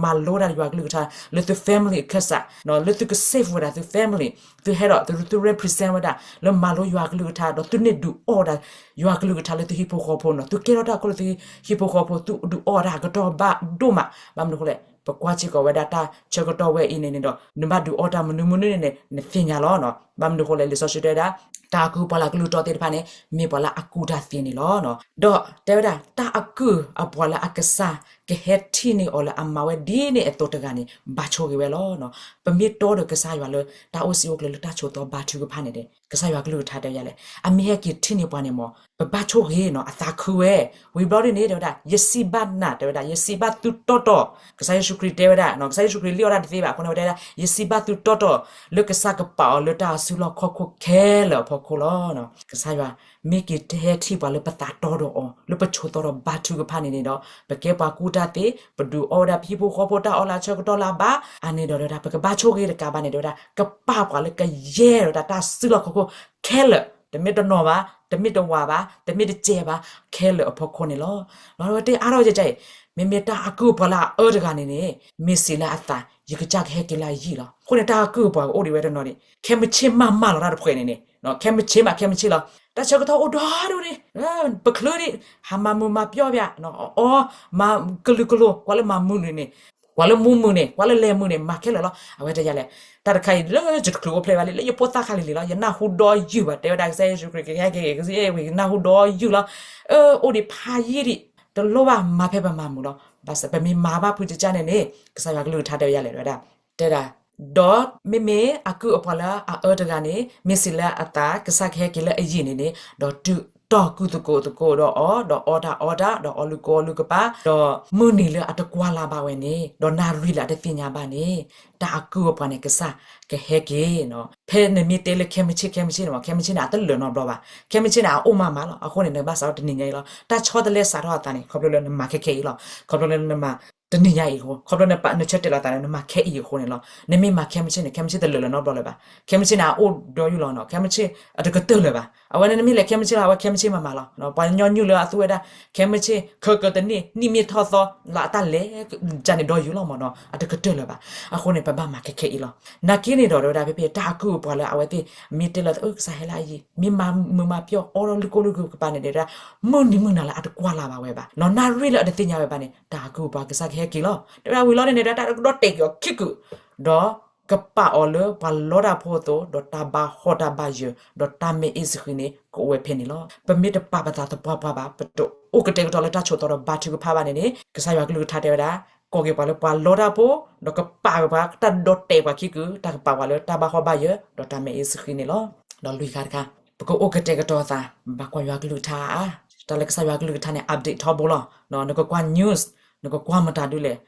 မၤလိတၢ်လၢယွၤကလုၢ်ကထါ လၢသု family အခၢၣ်စး, လၢသုက save ဝဲဒၣ်သု family, သုဟဲဒီးသု represent ဝဲဒၣ် လၢမၤလိယွၤကလုၢ်ကထါ ဒီးသုန့ၢ်ဒုးအီၣ်ဝဲဒၣ် ယွၤကလုၢ်ကထါလၢသုဟံၣ်ဖိဃီဖိနီၤ. သုကဲထီၣ်တၢ်ခိၣ်လၢသုဟံၣ်ဖိဃီဖိ သုဒုးအီၣ်ဝဲဒၣ်အကတီၢ်ဘၣ်ဒိၣ်မး. ဘၣ်မနုၤအဃိလဲၣ်, ပကွၢ်စ့ၢ်ကီးဝဲဒၣ်တၢ်ဆၢကတီၢ်ဝဲအံၤန့ၣ်န့ၣ်ဒီး နဘၣ်ဒုးအီၣ်တၢ်မနုၤမနုၤန့ၣ်န့ၣ် နသ့ၣ်ညါလီၤနီၤ. ဘၣ်မနုၤအဃိလဲၣ်, လံာ်စီဆှံတဲဝဲဒၣ် တၢ်အကုၢ်ပှၤလၢအကလုၢ်တီသ့ၣ်တဖၣ်န့ၣ် မ့ၢ်ပှၤလၢအကူၣ်တၢ်သ့န့ၣ်လီၤ. ဒီးတဲဝဲဒၣ် တၢ်အကုၢ်အပှၤလၢအကစၢ်ကဟဲထံၣ်န့ၢ်အီၤလၢအမၤဝဲဒ်န့ၣ်အသိးတဂၤန့ၣ် ဘၣ်ဆိၣ်ဂ့ၤဝဲလီၤ. ပမ့ၢ်တီဒီးကစၢ်ယွၤလၢ တၢ်အိၣ်စံာ်အိၣ်ကျၢၤလၢတၢ်ဆိးသီဘါထုကဖၣ်န့ၣ်န့ၣ် ကစၢ်ယွၤကလုၢ်ကထါတဲဝဲဒ်လဲၣ်, အမ့ၢ်ဟဲက့ၤထံၣ်န့ၢ်ပှၤန့ၣ်မ့ၢ် ပဘၣ်ဆိၣ်ဂ့ၤနီၤ, အသးခုဝဲ, ဝံၤဘျီဒ်န့ၣ် တဲဝဲဒၣ် ယစံးဘၣ်နၤ တဲဝဲဒၣ် ယစံးဘၣ်သုတီတီ, ကစၢ်ယ့ၣ်ၡူးခရံာ်တဲဝဲဒၣ် ကစၢ်ယ့ၣ်ၡူးခရံာ်လံၣ်အီၣ်ဒၣ်တသ့ဘၣ်, အဃိန့ၣ်ဝဲဒၣ် ယစံးဘၣ်သုတီတီ, လၢကစၢ်ကပာ်အီၤလၢတၢ်စုလီၢ်ခီၣ်ခိၣ်ခဲလၢာ်အဖီခိၣ်လီၤ. ကစၢ်ယွၤ မ့ၢ်က့ၤတဟဲထံၣ်ပှၤလၢပသးတီဒီးအီၤ, လၢပဆိးသီဒီးဘါထုကဖၣ်န့ၣ်န့ၣ်ဒီး ပကဲပှၤကူၣ်တၢ်သ့, ပဒုးအီၣ်ဝဲဒၣ်ပဟံၣ်ဖိဃီဖိတၢ်အီၣ်လၢအဆၢကတီၢ်လၢအဘၣ်, အန့ၣ်ဒီးတဲဝဲဒၣ် ပကဘၣ်ဆိၣ်ဂ့ၤတကးဘၣ်န့ၣ် တဲဝဲဒၣ် ကပာ်ပှၤလၢကယဲၢ်ဒီးတၢ်စုလီၢ်ခီၣ်ခိၣ်ခဲလၢာ်, တမ့ၢ်တနီၤဘၣ်, တမ့ၢ်တဝးဘၣ်, တမ့ၢ်တစဲးဘၣ်, ခဲလၢာ်အဖီခိၣ်န့ၣ်လီၤ. လီၤဝဲတဲအါထီၣ်ကကအံၤ, မ့မ့ၢ်တၢ်အကုၢ်အပှၤလၢအအၢတဂၤန့ၣ်န့ၣ် မ့ၢ်စံးလၢအသး ယကစၢ်ကဟဲက့ၤလၢအယံာ်လီၤ. အဃိန့ၣ် တၢ်အကုၢ်အပှၤကအိၣ်ဒံးဝဲတနီၤန့ၣ် ခဲမုၢ်ဆ့ၣ်မးမးလီၤ တၢ်တဖှဲးန့ၣ်န့ၣ်, ခဲမုၢ်ဆ့ၣ်မး ခဲမုၢ်ဆ့ၣ်လီၤ. တၢ်ဆၢကတီၢ်အိၣ်ဒီဒူၣ်န့ၣ် ပချုးဒံး ဟးမၤမုာ်မၤပျီၣ်ဘၣ်, အီ မၤကလုာ်ကလိၤ ကွၢ်လၢမၤမုာ်န့ၣ်, ကွၢ်လၢမူမုာ်န့ၣ် ကွၢ်လၢလဲၤမုာ်န့ၣ် မၤခဲလၢာ်လီၤ. အဝဲတဲယၤလဲၣ်, တၢ်တခါအံၤလၢယတချုးအိၣ်ဖျဲၣ်ဘၣ်လံ လၢယဖိသၣ်ခါလံၤလံၤလီၤ. ယနၢ်ဟူဒီးယုၢ်ဘၣ် တဲဝဲဒၣ်ကစၢ်ယ့ၣ်ၡူးခရံာ်ကဟဲက့ၤ ကစၢ်ယ့ၣ်ၡူးခရံာ် နၢ်ဟူဒီးယုၢ်လီၤ. အၢ အိၣ်ဒံးဖးယံာ်ဒံး တလိၣ်ဘၣ်မၤဖဲပမၤမုာ်လီၤ. ဘၣ်ဆၣ်ပမ့ၢ်မၤဘၣ်ဖုတကၢ်န့ၣ်န့ၣ် ကစၢ်ယွၤကလုၢ်ကထါတဲဝဲယၤလဲၣ် တဲဝဲဒၣ်, တဲဒၣ် ဒီးမ့မ့ၢ်အကုၢ်အပှၤလၢအအၢတဂၤန့ၣ် မ့ၢ်စံးလၢအသး ကစၢ်ကဟဲက့ၤလၢအယံာ်န့ၣ်န့ၣ် ဒီးတုၤတီၢ်ကုၢ်သကိးသကိးဒီးအီၤ, ဒီးအီတၢ်အီတၢ်, ဒီးအီလုၢ်ကိၢ်အီလုၢ်ကပၤ, ဒီးမုၢ်နံၤလၢအတကွၢ်လၢ်ဘၣ်ဝဲန့ၣ်, ဒီးနၣ်ရံၣ်လၢအတသ့ၣ်ညါဘၣ်န့ၣ်, တၢ်အကုၢ်အပှၤန့ၣ် ကစၢ်ကဟဲက့ၤနီၤ. ဖဲနမ့ၢ်တဲလၢခဲမုၢ်ဆ့ၣ် ခဲမုၢ်ဆ့ၣ်န့ၣ်မ့ၢ် ခဲမုၢ်ဆ့ၣ်န့ၣ် အတလၢာ်နီတဘျီဘၣ်. ခဲမုၢ်ဆ့ၣ်န့ၣ် အအိၣ်မးမးလီၤ. အဃိန့ၣ် နကဘၣ်စးထီၣ်တနံၤညါအံၤလီၤ. တၢ်ဆီတလဲစးထီၣ်အသးန့ၣ် ခီဖျိလၢနမၤခဲခဲအံၤလီၤ. ခီဖျိလၢနမၤ တနံၤညါအံၤအဃိ, ခီဖျိလၢနဆၢတဲာ်လီၤသးန့ၣ် နမၤခဲအံၤအဃိန့ၣ်လီၤ. နမ့ၢ်မၤခဲမုၢ်ဆ့ၣ်န့ၣ် ခဲမုၢ်ဆ့ၣ်တလၢာ်လၢၤနီတဘျီလၢၤဘၣ်. ခဲမုၢ်ဆ့ၣ်န့ၣ် အအိၣ်ဒီးယုၢ်လီၤနီၤ. ခဲမုၢ်ဆ့ၣ်အတကတၢၢ်လၢၤဘၣ်. အဝဲန့ၣ်နမ့ၢ်လဲၤခဲမုၢ်ဆ့ၣ်လီၤ အဝဲခဲမုၢ်ဆ့ၣ်မးမးလီၤ. ပှၤကညီနုာ်လၢအသူဝဲဒၣ် ခဲမုၢ်ဆ့ၣ် ခၢကၢတနံၣ် နံၣ်မ့ၢ်ထီၣ်သီ လၢအတၢ်လဲၤ ကန့ၣ်ဒီးယုၢ်လီၤမးနီၤ. အတကတၢၢ်လၢၤဘၣ်. အဃိန့ၣ် ပဘၣ်မၤခဲခဲအံၤလီၤ. နာ်က့န့ၣ်ဒီး တဲဝဲဒၣ် ဖဲဖဲတၢ်အကုၢ်အပှၤလၢအဝဲသ့ၣ် မ့ၢ်တဲလီၤသး အၢ ကစၢ်ဟဲလၢအယံာ် မ့ၢ်မၤမုာ်မၤပျီၢ်အီဒီးလုၢ်ကိၢ်လုၢ်ကပၤန့ၣ် တဲဝဲဒၣ် မုၢ်နံၤမုၢ်နၤလၢအတကွၢ်လၢ်ဘၣ်ဝဲဘၣ်နီၤ. နၣ်ရံၣ်လၢအတသ့ၣ်ညါဝဲဘၣ်န့ၣ် တၢ်အကုၢ်အပှၤကစၢ်ကဟဲက့ၤလီၤ. တဲဝဲဒၣ်ဝံၤလီၤန့ၣ် တဲဝဲဒၣ်တၢ်ကဒီၣ်တဲာ်က့ၤအီၤခံကုာ်, ဒီးကပာ်အီၤလၢပှၤလီတၢ်ဖိအသိး, ဒီးတၢ်ဘါဟီၣ်တၢ်ဘါယၢၤ, ဒီးတၢ်မဲာ်အ့ၣ်စဃံးန့ၣ် ကအိၣ်ဝဲဖဲန့ၣ်လီၤ. ပမ့ၢ်တပာ်ပသးသပှၢ်ပှၢ်ဘၣ်, ပတအိၣ်ကတဲာ်ကတီၤလၢတၢ်ဆိးသီဒီးဘါထုကဖၣ်ဘၣ်န့ၣ်န့ၣ် ကစၢ်ယွၤကလုၢ်ကထါတဲဝဲဒၣ် ကိးက့ၤပှၤလၢပှၤလီတၢ်ဖိ, ဒီးကပာ်ဝဲပှၤတၢ်ဒီၣ်တဲာ်ပှၤခံကုာ်, တၢ်ကပာ်ပှၤလၢတၢ်ဘါဟီၣ်ဘါယၢၤ, ဒီးတၢ်မဲာ်အ့ၣ်စဃံးန့ၣ်လီၤ. ဒီးလွံၢ်ခါတခါ, ပကအိၣ်ကတဲာ်ကတီၤသး, ဘၣ်ကွၢ်ယွၤကလုၢ်ကထါအါ, တၢ်လၢကစၢ်ယွၤကလုၢ်ကထါန့ၣ် update ထီဘိလီၤ. နကကွၢ် news, နကကွၢ်မတၤဒုလဲၣ်,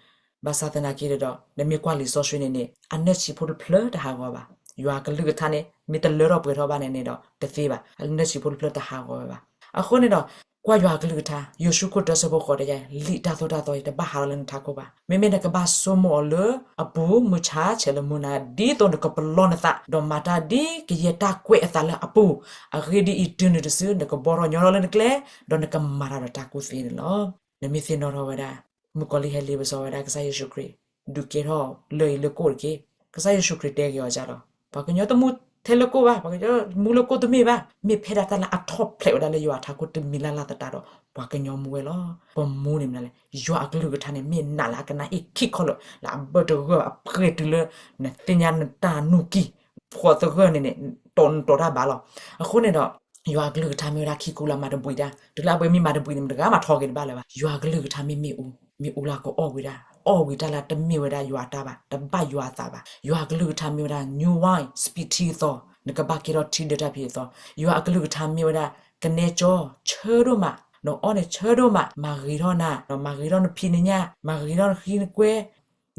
ဘၣ်ဆၣ်သနာ်က့ဒီး နမ့ၢ်ကွၢ်လံာ်စီဆှံန့ၣ်န့ၣ် အနၢၣ်ဆံးဖိတဖျၢၣ်တဟးဂီၤဘၣ်. ယွၤကလုၢ်ကထါန့ၣ် မ့ၢ်တလၢထီၣ်ပှဲၤထီၣ်ဘၣ်န့ၣ်န့ၣ်ဒီး တသ့ဘၣ်. အနၢၣ်ဆံးဖိတဖျၢၣ်တဟးဂီၤဝဲဘၣ်. အဃိန့ၣ်ဒီး ကွၢ်ယွၤကလုၢ်ကထါ, ယိၤၡူခိၣ်တၢဆၢဖိဃိးတဲယၤ, လံာ်တၢ်သိၣ်တၢ်သီအံၤ တဘၣ်ဟးထီၣ်လၢနထးခိၣ်ဘၣ်. မ့မ့ၢ်နကဘၣ်ဆိကမိၣ်အီၤလၢအပူၤ မုၢ်ဆါဆဲးလၢမုၢ်နၤ, ဒ်သိးနကပလီၢ်နသး, ဒီးမၤတၢ်ဒ်ကယဲၢ်တၢ်ကွဲးအသးလၢအပူၤ, အဂ့ၢ်ဒ်အံၤ, တုၤနုၤတစု နကဘီထီၣ်ညီထီၣ်လၢနကျဲ, ဒီးနကမၤတၢ်ဒီးတၢ်ကူၣ်သ့န့ၣ်လီၤ. နမ့ၢ်သ့ၣ်နီၣ်ထီၣ်ဝဲဒၣ် မုၣ်ကီၤလံၢ်ဟဲလ့ပစီဝဲဒၣ် ကစၢ်ယ့ၣ်ၡူးခရံာ် ဒုးကဲထီၣ်လၢအံၤလၢကိၣ်တက့ၢ်. ကစၢ်ယ့ၣ်ၡူးခရံာ်တဲက့ၤအီၤဒ်လီၤ, ပှၤကညီတမူထဲလၢကိၣ်ဘၣ်, ပှၤကညီမူလၢကိၣ်တမ့ၢ်ဘၣ်. မ့ၢ်ဖဲဒၣ်တၢ်လၢအထီၣ်ဖျဲးဝဲဒၣ်လၢယွၤအထးခိၣ်တမံၤလၢ်လၢ်သတးဒီး ပှၤကညီမူဝဲလီၤ. ပမူန့ၣ်မနုၤလဲၣ်, ယွၤအကလုၢ်ကထါန့ၣ် မ့ၢ်နးလၢအကနၣ်အ့ၣ်ခံခီလၢာ် လၢအဘၢၣ်တဂၢၢ်အပှဲၤတုၤလၢ နသ့ၣ်ညါနတၢ်နူၢ်ကံၢ် ဖှီၣ်သဂၢၢ်န့ၣ်န့ၣ် တီနတီတၢ်ဘၣ်လီၤ. အဃိန့ၣ်ဒီး ယွၤအကလုၢ်ကထါမ့ၢ်ဝဲဒၣ်ခံကူလၢအမၤတဘှံးတၢ်, တုၤလၢအပှဲၤမ့ၢ်မၤတဘှံးန့ၣ် မတဂၤမၤထီက့ၤတဘၣ်လၢၤဘၣ်. ယွၤအကလုၢ်ကထါမ့ၢ်မ့ၣ်အူ, မ့ၣ်အူလၢကအီၣ်ဝံၤဒၣ်, အီၣ်ဝံၤတၢ်လၢတမ့ၢ်ဝဲဒၣ်ယွၤအတၢ်ဘၣ်, တဘၣ်ယွၤအသးဘၣ်. ယွၤအကလုၢ်ကထါမ့ၢ်ဝဲဒၣ် new wine စပံးထံအသီ, နကဘၣ်ကဲထီၣ်ထံဒၢတၢ်ဖံးအသီ. ယွၤအကလုၢ်ကထါမ့ၢ်ဝဲဒၣ် ကနဲကၠီဆၢဒိၣ်မး, နအီၣ်န့ၣ် ဆၢဒိၣ်မး, မၤဂ့ၤထီၣ်နၤ, မၤဂ့ၤထီၣ်နဖံးနညၣ်, မၤဂ့ၤထီၣ်နဃံနကွဲ,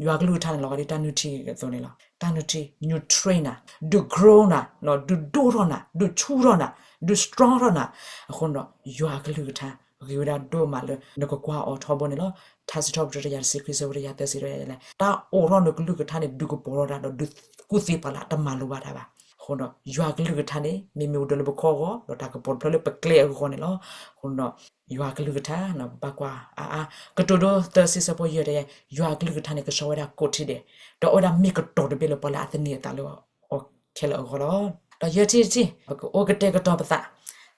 ယွၤကလုၢ်ကထါန့ၣ် လီၤဂာ်ဒ်တၢ်နုၢ်ထံအသိးန့ၣ်လီၤ. တၢ်နုၢ်ထံ nutrient နၤ, ဒုး grow နၤ, ဒုးဒိၣ်ထီၣ်နၤ, ဒုးဆူၣ်ထီၣ်နၤ, ဒုး strong ထီၣ်နၤ. အဃိန့ၣ်ဒီး ယွၤအကလုၢ်ကထါ ဂ့ၤဝဲဒၣ်ဒိၣ်မးလၢ နကကွၢ်အီၤထီဘိန့ၣ်လီၤ. ထါစံးထီၣ်ပတြၢၤ တကယၤတဆံခွံ ဆၢဖိတကယၤသၢဆံ တဲလဲၣ်, တၢ်အိးထီၣ်နကလုၢ်ကထါန့ၣ် ဒုးကပီၤထီၣ်တၢ်ဒီး ဒုးကူၣ်သ့ပှၤလၢအတမၤလိဘၣ်တၢ်ဘၣ်. အဃိဒီး ယွၤအကလုၢ်ကထါန့ၣ် မ့မ့ၢ်အိၣ်ဒီးလၢပခီၣ်အဂီၢ် ဒီးတၢ်ကပီၤတဖျၢၣ်လၢပကျဲအဂီၢ်န့ၣ်လီၤ. အဃိဒီး ယွၤအကလုၢ်ကထါ ဘၣ်ကွၢ်အါအါ. ကတိၤဒိသၢဆံ ဆၢဖိယဲၢ်တဲ, ယွၤအကလုၢ်ကထါန့ၣ် ကဆှီဝဲဒၣ်ကိးထံၣ်ဒဲး, ဒီးအဝဲဒၣ်မ့ၢ်ကတီၤတဘ့ၣ်လၢပှၤလၢအသန့ၤအသးလၢအီၤခဲလၢာ်အဂီၢ်လီၤ. ဒီးယဲၢ်ထံၣ်တထံၣ် ပကအိၣ်ကတဲာ်ကတီၤပသး,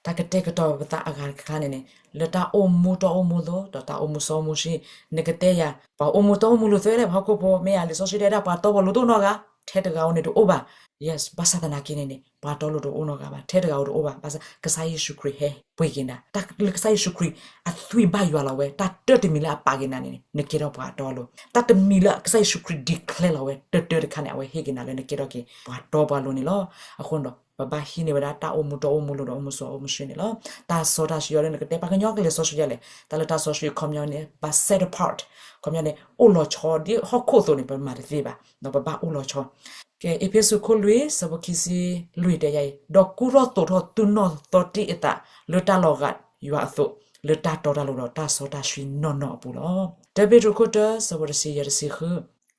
တၢ်ကတဲာ်ကတီၤပသးအဂၤတခါန့ၣ်န့ၣ် လၢတၢ်အိၣ်မူတီအိၣ်မူအသိး ဒီးတၢ်အိၣ်မူစီအိၣ်မူဆှံ, နကတဲယၤ ပှၤအိၣ်မူတီအိၣ်မူလိၤသ့လဲၣ် ပှၤဟီၣ်ခိၣ်ဖိ မ့ၢ်ယၤလံာ်စီဆှံတဲဒၣ် ပှၤတီပှၤလိၤတအိၣ်နီတဂၤ, ထဲတဂၤဧိၤန့ၣ်တအိၣ်ဘၣ်. Yes, ဘၣ်ဆၣ်သနာ်က့န့ၣ်န့ၣ် ပှၤတီလိၤတအိၣ်နီတဂၤဘၣ်, ထဲတဂၤဧိၤတအိၣ်ဘၣ်. ဘၣ်ဆၣ်ကစၢ်ယ့ၣ်ၡူးခရံာ်ဟဲပှ့ၤက့ၤနၤ, တၢ်လၢကစၢ်ယ့ၣ်ၡူးခရံာ်အသွံၣ်ဘၣ်ယွၤလီၤဝဲ, တၢ်တၢတမံၤလၢအပာ်က့ၤနၤန့ၣ်န့ၣ် နကဲထီၣ်ပှၤတီလိၤ, တၢ်တမံၤလၢကစၢ်ယ့ၣ်ၡူးခရံာ် declare လီၤဝဲ တၢတၢတခါန့ၣ် အဝဲဟ့ၣ်က့ၤနၤလၢနကဲထီၣ်က့ၤ ပှၤတီပှၤလိၤန့ၣ်လီၤ. အဃိန့ၣ်ဒီး ပဘၣ်ဟံးန့ၢ်ဝဲဒၣ်တၢ်အိၣ်မူတီအိၣ်မူလိၤဒီးအိၣ်မူစီအိၣ်မူဆှံန့ၣ်လီၤ. တၢ်စီတၢ်ဆှံအံၤန့ၣ် နကတဲပှၤကညီကလဲၤစီဆှံဒ်လဲၣ်, တၢ်လၢတၢ်စီဆှံအခီပညီန့ၣ် ပှၤ set apart ခီပညီန့ၣ် အိၣ်လီၤဆီဒ်ဟီၣ်ခိၣ်အသိးန့ၣ် ပမၤတသ့ဘၣ်, ပဘၣ်အိၣ်လီၤဆီ ကဲ အ့းဖ့းစူး ခိၣ်လွံၢ် ဆၢဖိခံဆံလွံၢ် တဲယၤအံၤ, ဒီးကူထီၣ်သိးထီၣ်သူၣ်နီၣ်သီတံၢ်အသး လၢတၢ်လီၤဂာ်ယွၤအသိး, လၢတၢ်တီတၢ်လိၤဒီးတၢ်စီတၢ်ဆှံနီၢ်နီၢ်အပူၤလီၤ. တၢ ပ့းတရူး ခိၣ်တၢ ဆၢဖိတဆံယဲၢ် တဆံဃု,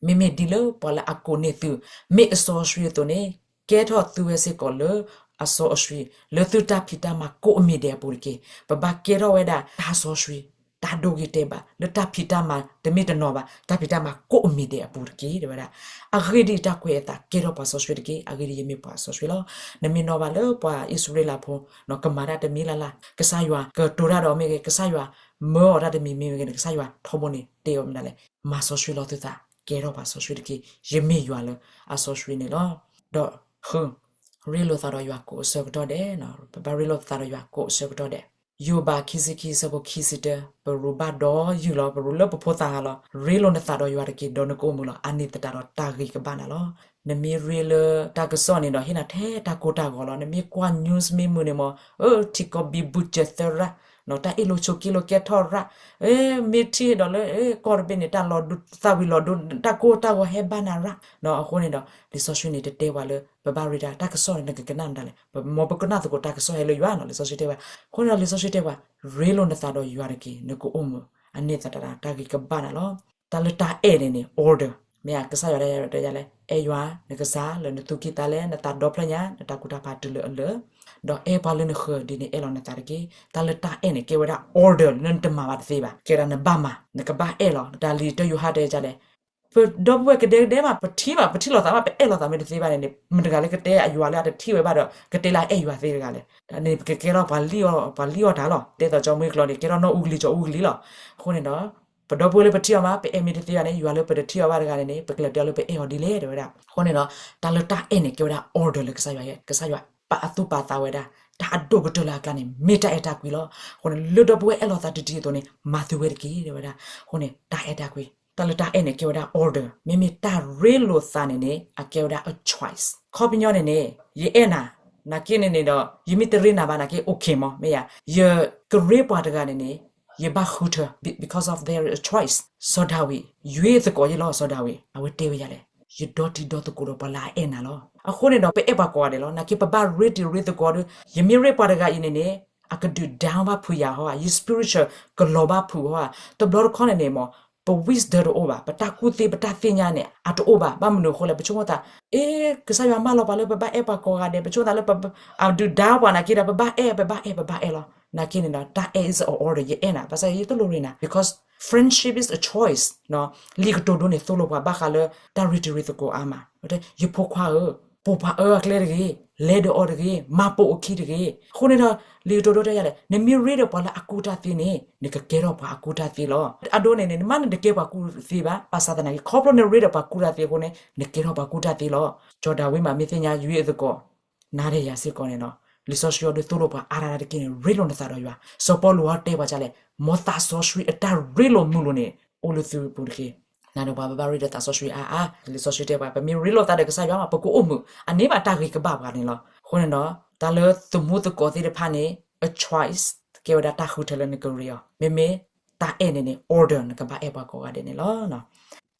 မ့မ့ၢ်ဒ်လၢပှၤလၢအကိးန့ၢ်သု မ့ၢ်အစီဆှံအသိးန့ၣ်, ကဲထီၣ်သုဝဲစ့ၢ်ကီးလၢအစီအဆှံ, လၢသုတၢ်ဖံးတၢ်မၤကိးအမံၤဒဲးအပူၤတက့ၢ်. ပဘၣ်ကဲထီၣ်ဝဲဒၣ်တၢ်စီဆှံ တၢ်ဒိဂ့ၤတဲာ်ဘၣ် လၢတၢ်ဖံးတၢ်မၤတမ့ၢ်တနီၤဘၣ်, တၢ်ဖံးတၢ်မၤကိးအမံၤဒဲးအပူၤတက့ၢ် တဲဝဲဒၣ်. အဂ့ၢ်ဒ်အံၤ, တၢ်ကွဲးအသး ကဲထီၣ်ပှၤစီဆှံတက့ၢ်. အဂ့ၢ်ဒ်အံၤ, ယမ့ၢ်ပှၤစီဆှံလီၤ. နမ့ၢ်နီၣ်ဘၣ်လၢပှၤအံၣ်စရ့လးဖိ ကမၤတၢ်တမံၤလၢ်လၢ်, ကစၢ်ယွၤကတိၤတၢ်ဒီးမ့ၢ်ဂ့ၤ, ကစၢ်ယွၤမၢအီၤတၢ်တမံၤမ့ၢ်ဂ့ၤန့ၣ်, ကစၢ်ယွၤထီဘိန့ၣ် တဲအီၤမနုၤလဲၣ်, မၤစီဆှံလီၤသုသး, ကဲထီၣ်ပှၤစီဆှံတက့ၢ်. ယမ့ၢ်ယွၤလၢအစီဆှံန့ၣ်လီၤ. ဒီးဃု ရ့လိာ်သးဒီးယွၤကိးအဆၢကတီၢ်ဒဲး, ပဘၣ်ရ့လိာ်သးဒီးယွၤကိးအဆၢကတီၢ်ဒဲး. ယိၤဘး ခံဆံခံ ဆၢဖိခံဆံတၢ, ပရူးဘၣ်ဒီးယုၢ်လီၤ, ပရူးလၢပဖိသၣ်ဂၤလီၤ. ရ့လိာ်နသးဒီးယွၤတက့ၢ်, ဒီးနကအိၣ်မုာ်လီၤ. အန့ၣ်သတးဒီးတၢ်ဂ့ၤကဘၣ်နၤလီၤ. နမ့ၢ်ရ့လၢတၢ်ကစီၣ်န့ၣ်ဒီး ဟ့ၣ်နၤထဲတၢ်ကိၢ်တၢ်ဂီၤလီၤ. နမ့ၢ်ကွၢ် news မ့ၢ်မုာ်န့ၣ်မ့ၢ်, ထံကီၢ်ဘံဘူစၢၤသၢရၣ်, တၢ်အ့ၣ်လိာ်ဆိးက့လိာ်ကဲထီၣ်ရၣ်, မ့ၢ်ထံၣ်ဒီးလၢကီၢ်တဘ့ၣ်န့ၣ် တၢ်လီၤဒိ သၣ်ဝံၤလီၤဒိ တၢ်ကိၢ်တၢ်ဂီၤဟဲဘၣ်နၤရၣ်. အဃိန့ၣ်ဒီး လံာ်စီဆှံန့ၣ်တတဲပှၤလၢ ပဘၣ်ရ့တၢ် တၢ်ကစီၣ်န့ၣ် နကကနၣ်မတၤလဲၣ်. ပမ်ပကနၣ်သကိးတၢ်ကစီၣ်ဟဲလၢယွၤနီၤ, လံာ်စီဆှံတဲပှၤ. အဃိန့ၣ်ဒီးလံာ်စီဆှံတဲပှၤ, ရ့လိာ်နသးဒီးယွၤတက့ၢ်, နကအိၣ်မုာ်, အန့ၣ်သတးဒီးတၢ်ဂ့ၤကဘၣ်နၤလီၤ. တၢ်လၢတၢ်အဲၣ်န့ၣ်န့ၣ် order မ့ၢ်ဧါ, ကစၢ်ယွၤတဲယၤလဲၣ်, အဲၣ်ယွၤနကစၢ်လၢနသူၣ်ကံၢ်သးလဲ, နသးဒီဖျၢၣ်ညါ, နတၢ်ကူၣ်တၢ်ဖးတုၤလၢအလၢာ်, ဒီးအဲၣ်ပှၤလၢနဃၢၤဒ်န့ၣ် အဲၣ်လီၤနသးတက့ၢ်. တၢ်လၢတၢ်အဲၣ်န့ၣ် ကဲဝဲဒၣ် order လၢနတမၤဘၣ်တသ့ဘၣ်, ကဲဒၣ်နဘၣ်မၤ, နကဘၣ်အဲၣ်လီၤ. တၢ်လံာ်တၢယိၤဟၣ်တဲယၤလဲၣ်, ပဒီပုၢ်ဝဲၢ်ကဒဲကဒဲမး ပထံၣ်မး ပထံၣ်လိာ်သးမး ပအဲၣ်လိာ်သးမ့ၢ်တသ့ဘၣ်န့ၣ်န့ၣ် မတဂၤလၢကတဲအယွၤလၢအတထံၣ်ဝဲဘၣ်ဒီး ကတဲလၢအအဲၣ်ယွၤသ့တဂၤလဲၣ်. န့ၣ် ပကကဲထီၣ်ပှၤလံၣ်အီၣ်တၢ်လီၤ. တဲသိးကၠီမုၢ်ကျိာ်န့ၣ် ကဲထီၣ်နီၢ်အူကလံၤကၠီအူကလံၤလီၤ. အဃိန့ၣ်ဒီး ပဒီပုၢ်ဝဲၢ်လၢပထံၣ်အီၤမး ပအဲၣ်မ့ၢ်တသ့ဘၣ်န့ၣ် ယွၤလၢပတထံၣ်အီၤဘၣ်တဂၤန့ၣ်န့ၣ် ပကလဲၤတဲအီၤလၢပအဲၣ်အီၤဒ်လဲၣ် တဲဝဲဒၣ်. အဃိန့ၣ်ဒီး တၢ်လၢတၢ်အဲၣ်န့ၣ် ကဲဝဲဒၣ် order လၢကစၢ်ယွၤ, ကစၢ်ယွၤပာ်အသူၣ်ပာ်သးဝဲဒၣ် တၢ်အဒိၣ်ကတၢၢ်လၢအကျါန့ၣ် မ့ၢ်တၢ်အဲၣ်တၢ်ကွံလီၤ. အဃိန့ၣ် လၢဒီပုၢ်ဝဲၢ်အဲၣ်လိာ်သးတဒ်အသိးန့ၣ် မၤသုဝဲတက့ၢ် တဲဝဲဒၣ်. အဃိန့ၣ် တၢ်အဲၣ်တၢ်ကွံ တၢ်လၢတၢ်အဲၣ်န့ၣ် ကဲဝဲဒၣ် order, မ့မ့ၢ်တၢ်ရ့လိာ်သးန့ၣ်န့ၣ် အကဲဝဲဒၣ်အ choice. ခီပညီန့ၣ်န့ၣ် ယအဲၣ်နၤ, နာ်က့န့ၣ်န့ၣ်ဒီး ယမ့ၢ်တရ့နၤဘၣ်နာ်က့ okay မး မ့ၢ်ယၤ, ယကရ့ပှၤတဂၤန့ၣ်န့ၣ် ယဘၣ်ဃုထၢ because of their choice. စီၤဒၤဝံး ယွ့သကိးယဲလီၤ စီၤဒၤဝံး အဝဲတဲဝဲယၤလဲၣ်, ယဒီတံၤဒီသကိးဒီးပှၤလၢအအဲၣ်နၤလီၤ. အဃိန့ၣ်ဒီး ပအဲၣ်ပှၤကိးဂၤဒဲးလီၤ. နာ်က့ပဘၣ်ရ့တံၤရ့သကိးဒီး ယမ့ၢ်ရ့ပှၤတဂၤအံၤန့ၣ်န့ၣ် အကဒုး down ဘၣ်ဖုးယၤဟီဧါ, ယ spiritual ကလီၤဘၣ်ဖုးဟီဧါ. တဘျီတခီန့ၣ်န့ၣ်မး ပ wisdom တအိၣ်ဘၣ်, ပတၢ်ကူၣ်သ့ပတၢ်သ့ၣ်ညါန့ၣ် အတအိၣ်ဘၣ်. ဘၣ်မနုၤအဃိလဲၣ်, ပဆိကမိၣ်သး အ့ ကစၢ်ယွၤမၢလီၤပှၤလၢပဘၣ်အဲၣ်ပှၤကိးဂၤဒဲး, ပဆိကမိၣ်သးလၢ အဒုး down ပှၤနာ်က့ဒီး ပဘၣ်အဲၣ် ပဘၣ်အဲၣ် ပဘၣ်အဲၣ်လီၤ. နာ်က့န့ၣ်ဒီး တၢ်အဲၣ် is a order, ယအဲၣ်နၤ ဘၣ်ဆၣ်ယတလိၣ်ရ့နၤ because friendship is a choice. လံာ်ကတိၤဒိန့ၣ် သိၣ်လိပှၤဘၣ်ဃးလၢ တၢ်ရ့တံၤရ့သကိးအါမး, ယဖိခွါဧၢ, ပိာ်ပှၤအၢအကျဲတဂ့ၤ, လဲၤဒီးအီၤတဂ့ၤ, မၤပိာ်အခံတဂ့ၤ. အဃိန့ၣ်ဒီး လံာ်ကတိၤဒိတဲယၤလဲၣ်, နမ့ၢ်ရ့ဒီးပှၤလၢအကူၣ်တၢ်သ့န့ၣ် နကကဲထီၣ်ပှၤအကူၣ်တၢ်သ့လီၤ. အဒိန့ၣ်န့ၣ် နမ့ၢ်နတကဲပှၤကူၣ်သ့ဘၣ်, ဘၣ်ဆၣ်သနာ်က့ ခီဖျိနရ့ဒီးပှၤကူၣ်တၢ်သ့အဃိန့ၣ် နကဲထီၣ်ပှၤကူၣ်တၢ်သ့လီၤ. စီၤဒၤဝံးမး မ့ၢ်သ့ၣ်ညါယွ့အသကိး နၤဒီးယၤစ့ၢ်ကီးန့ၣ်လီၤ. လံာ်စီဆှံအံၤဒုးသိၣ်လိပှၤအါဒၣ်တက့ၢ်န့ၣ် ရ့လိာ်နသးဒီးယွၤ. စီၤပီလူးတဲပှၤဒ်လဲၣ်, မ်သးစီဆှံအတၢ်ရ့လိာ်မုာ်လိာ်န့ၣ် အိၣ်လၢသုပူၤတက့ၢ်. နၤဒီးပှၤပဘၣ်ရ့ဒီးသးစီဆှံအါအါ, လံာ်စီဆှံတဲပှၤ ပမ့ၢ်ရ့လိာ်သးဒီးကစၢ်ယွၤမး ပကအိၣ်မုာ်, အန့ၣ်ဘၣ်တၢ်ဂ့ၤကဘၣ်ပှၤန့ၣ်လီၤ. အဃိန့ၣ်ဒီး တၢ်လၢသမူသကိးသ့ၣ်တဖၣ်န့ၣ် အ choice ကဲဝဲဒၣ်တၢ်ဃုထၢလၢနကရ့အီၤ, မ့မ့ၢ်တၢ်အဲၣ်န့ၣ်န့ၣ် order နကဘၣ်အဲၣ်ပှၤကိးဂၤဒဲးန့ၣ်လီၤ. လံာ်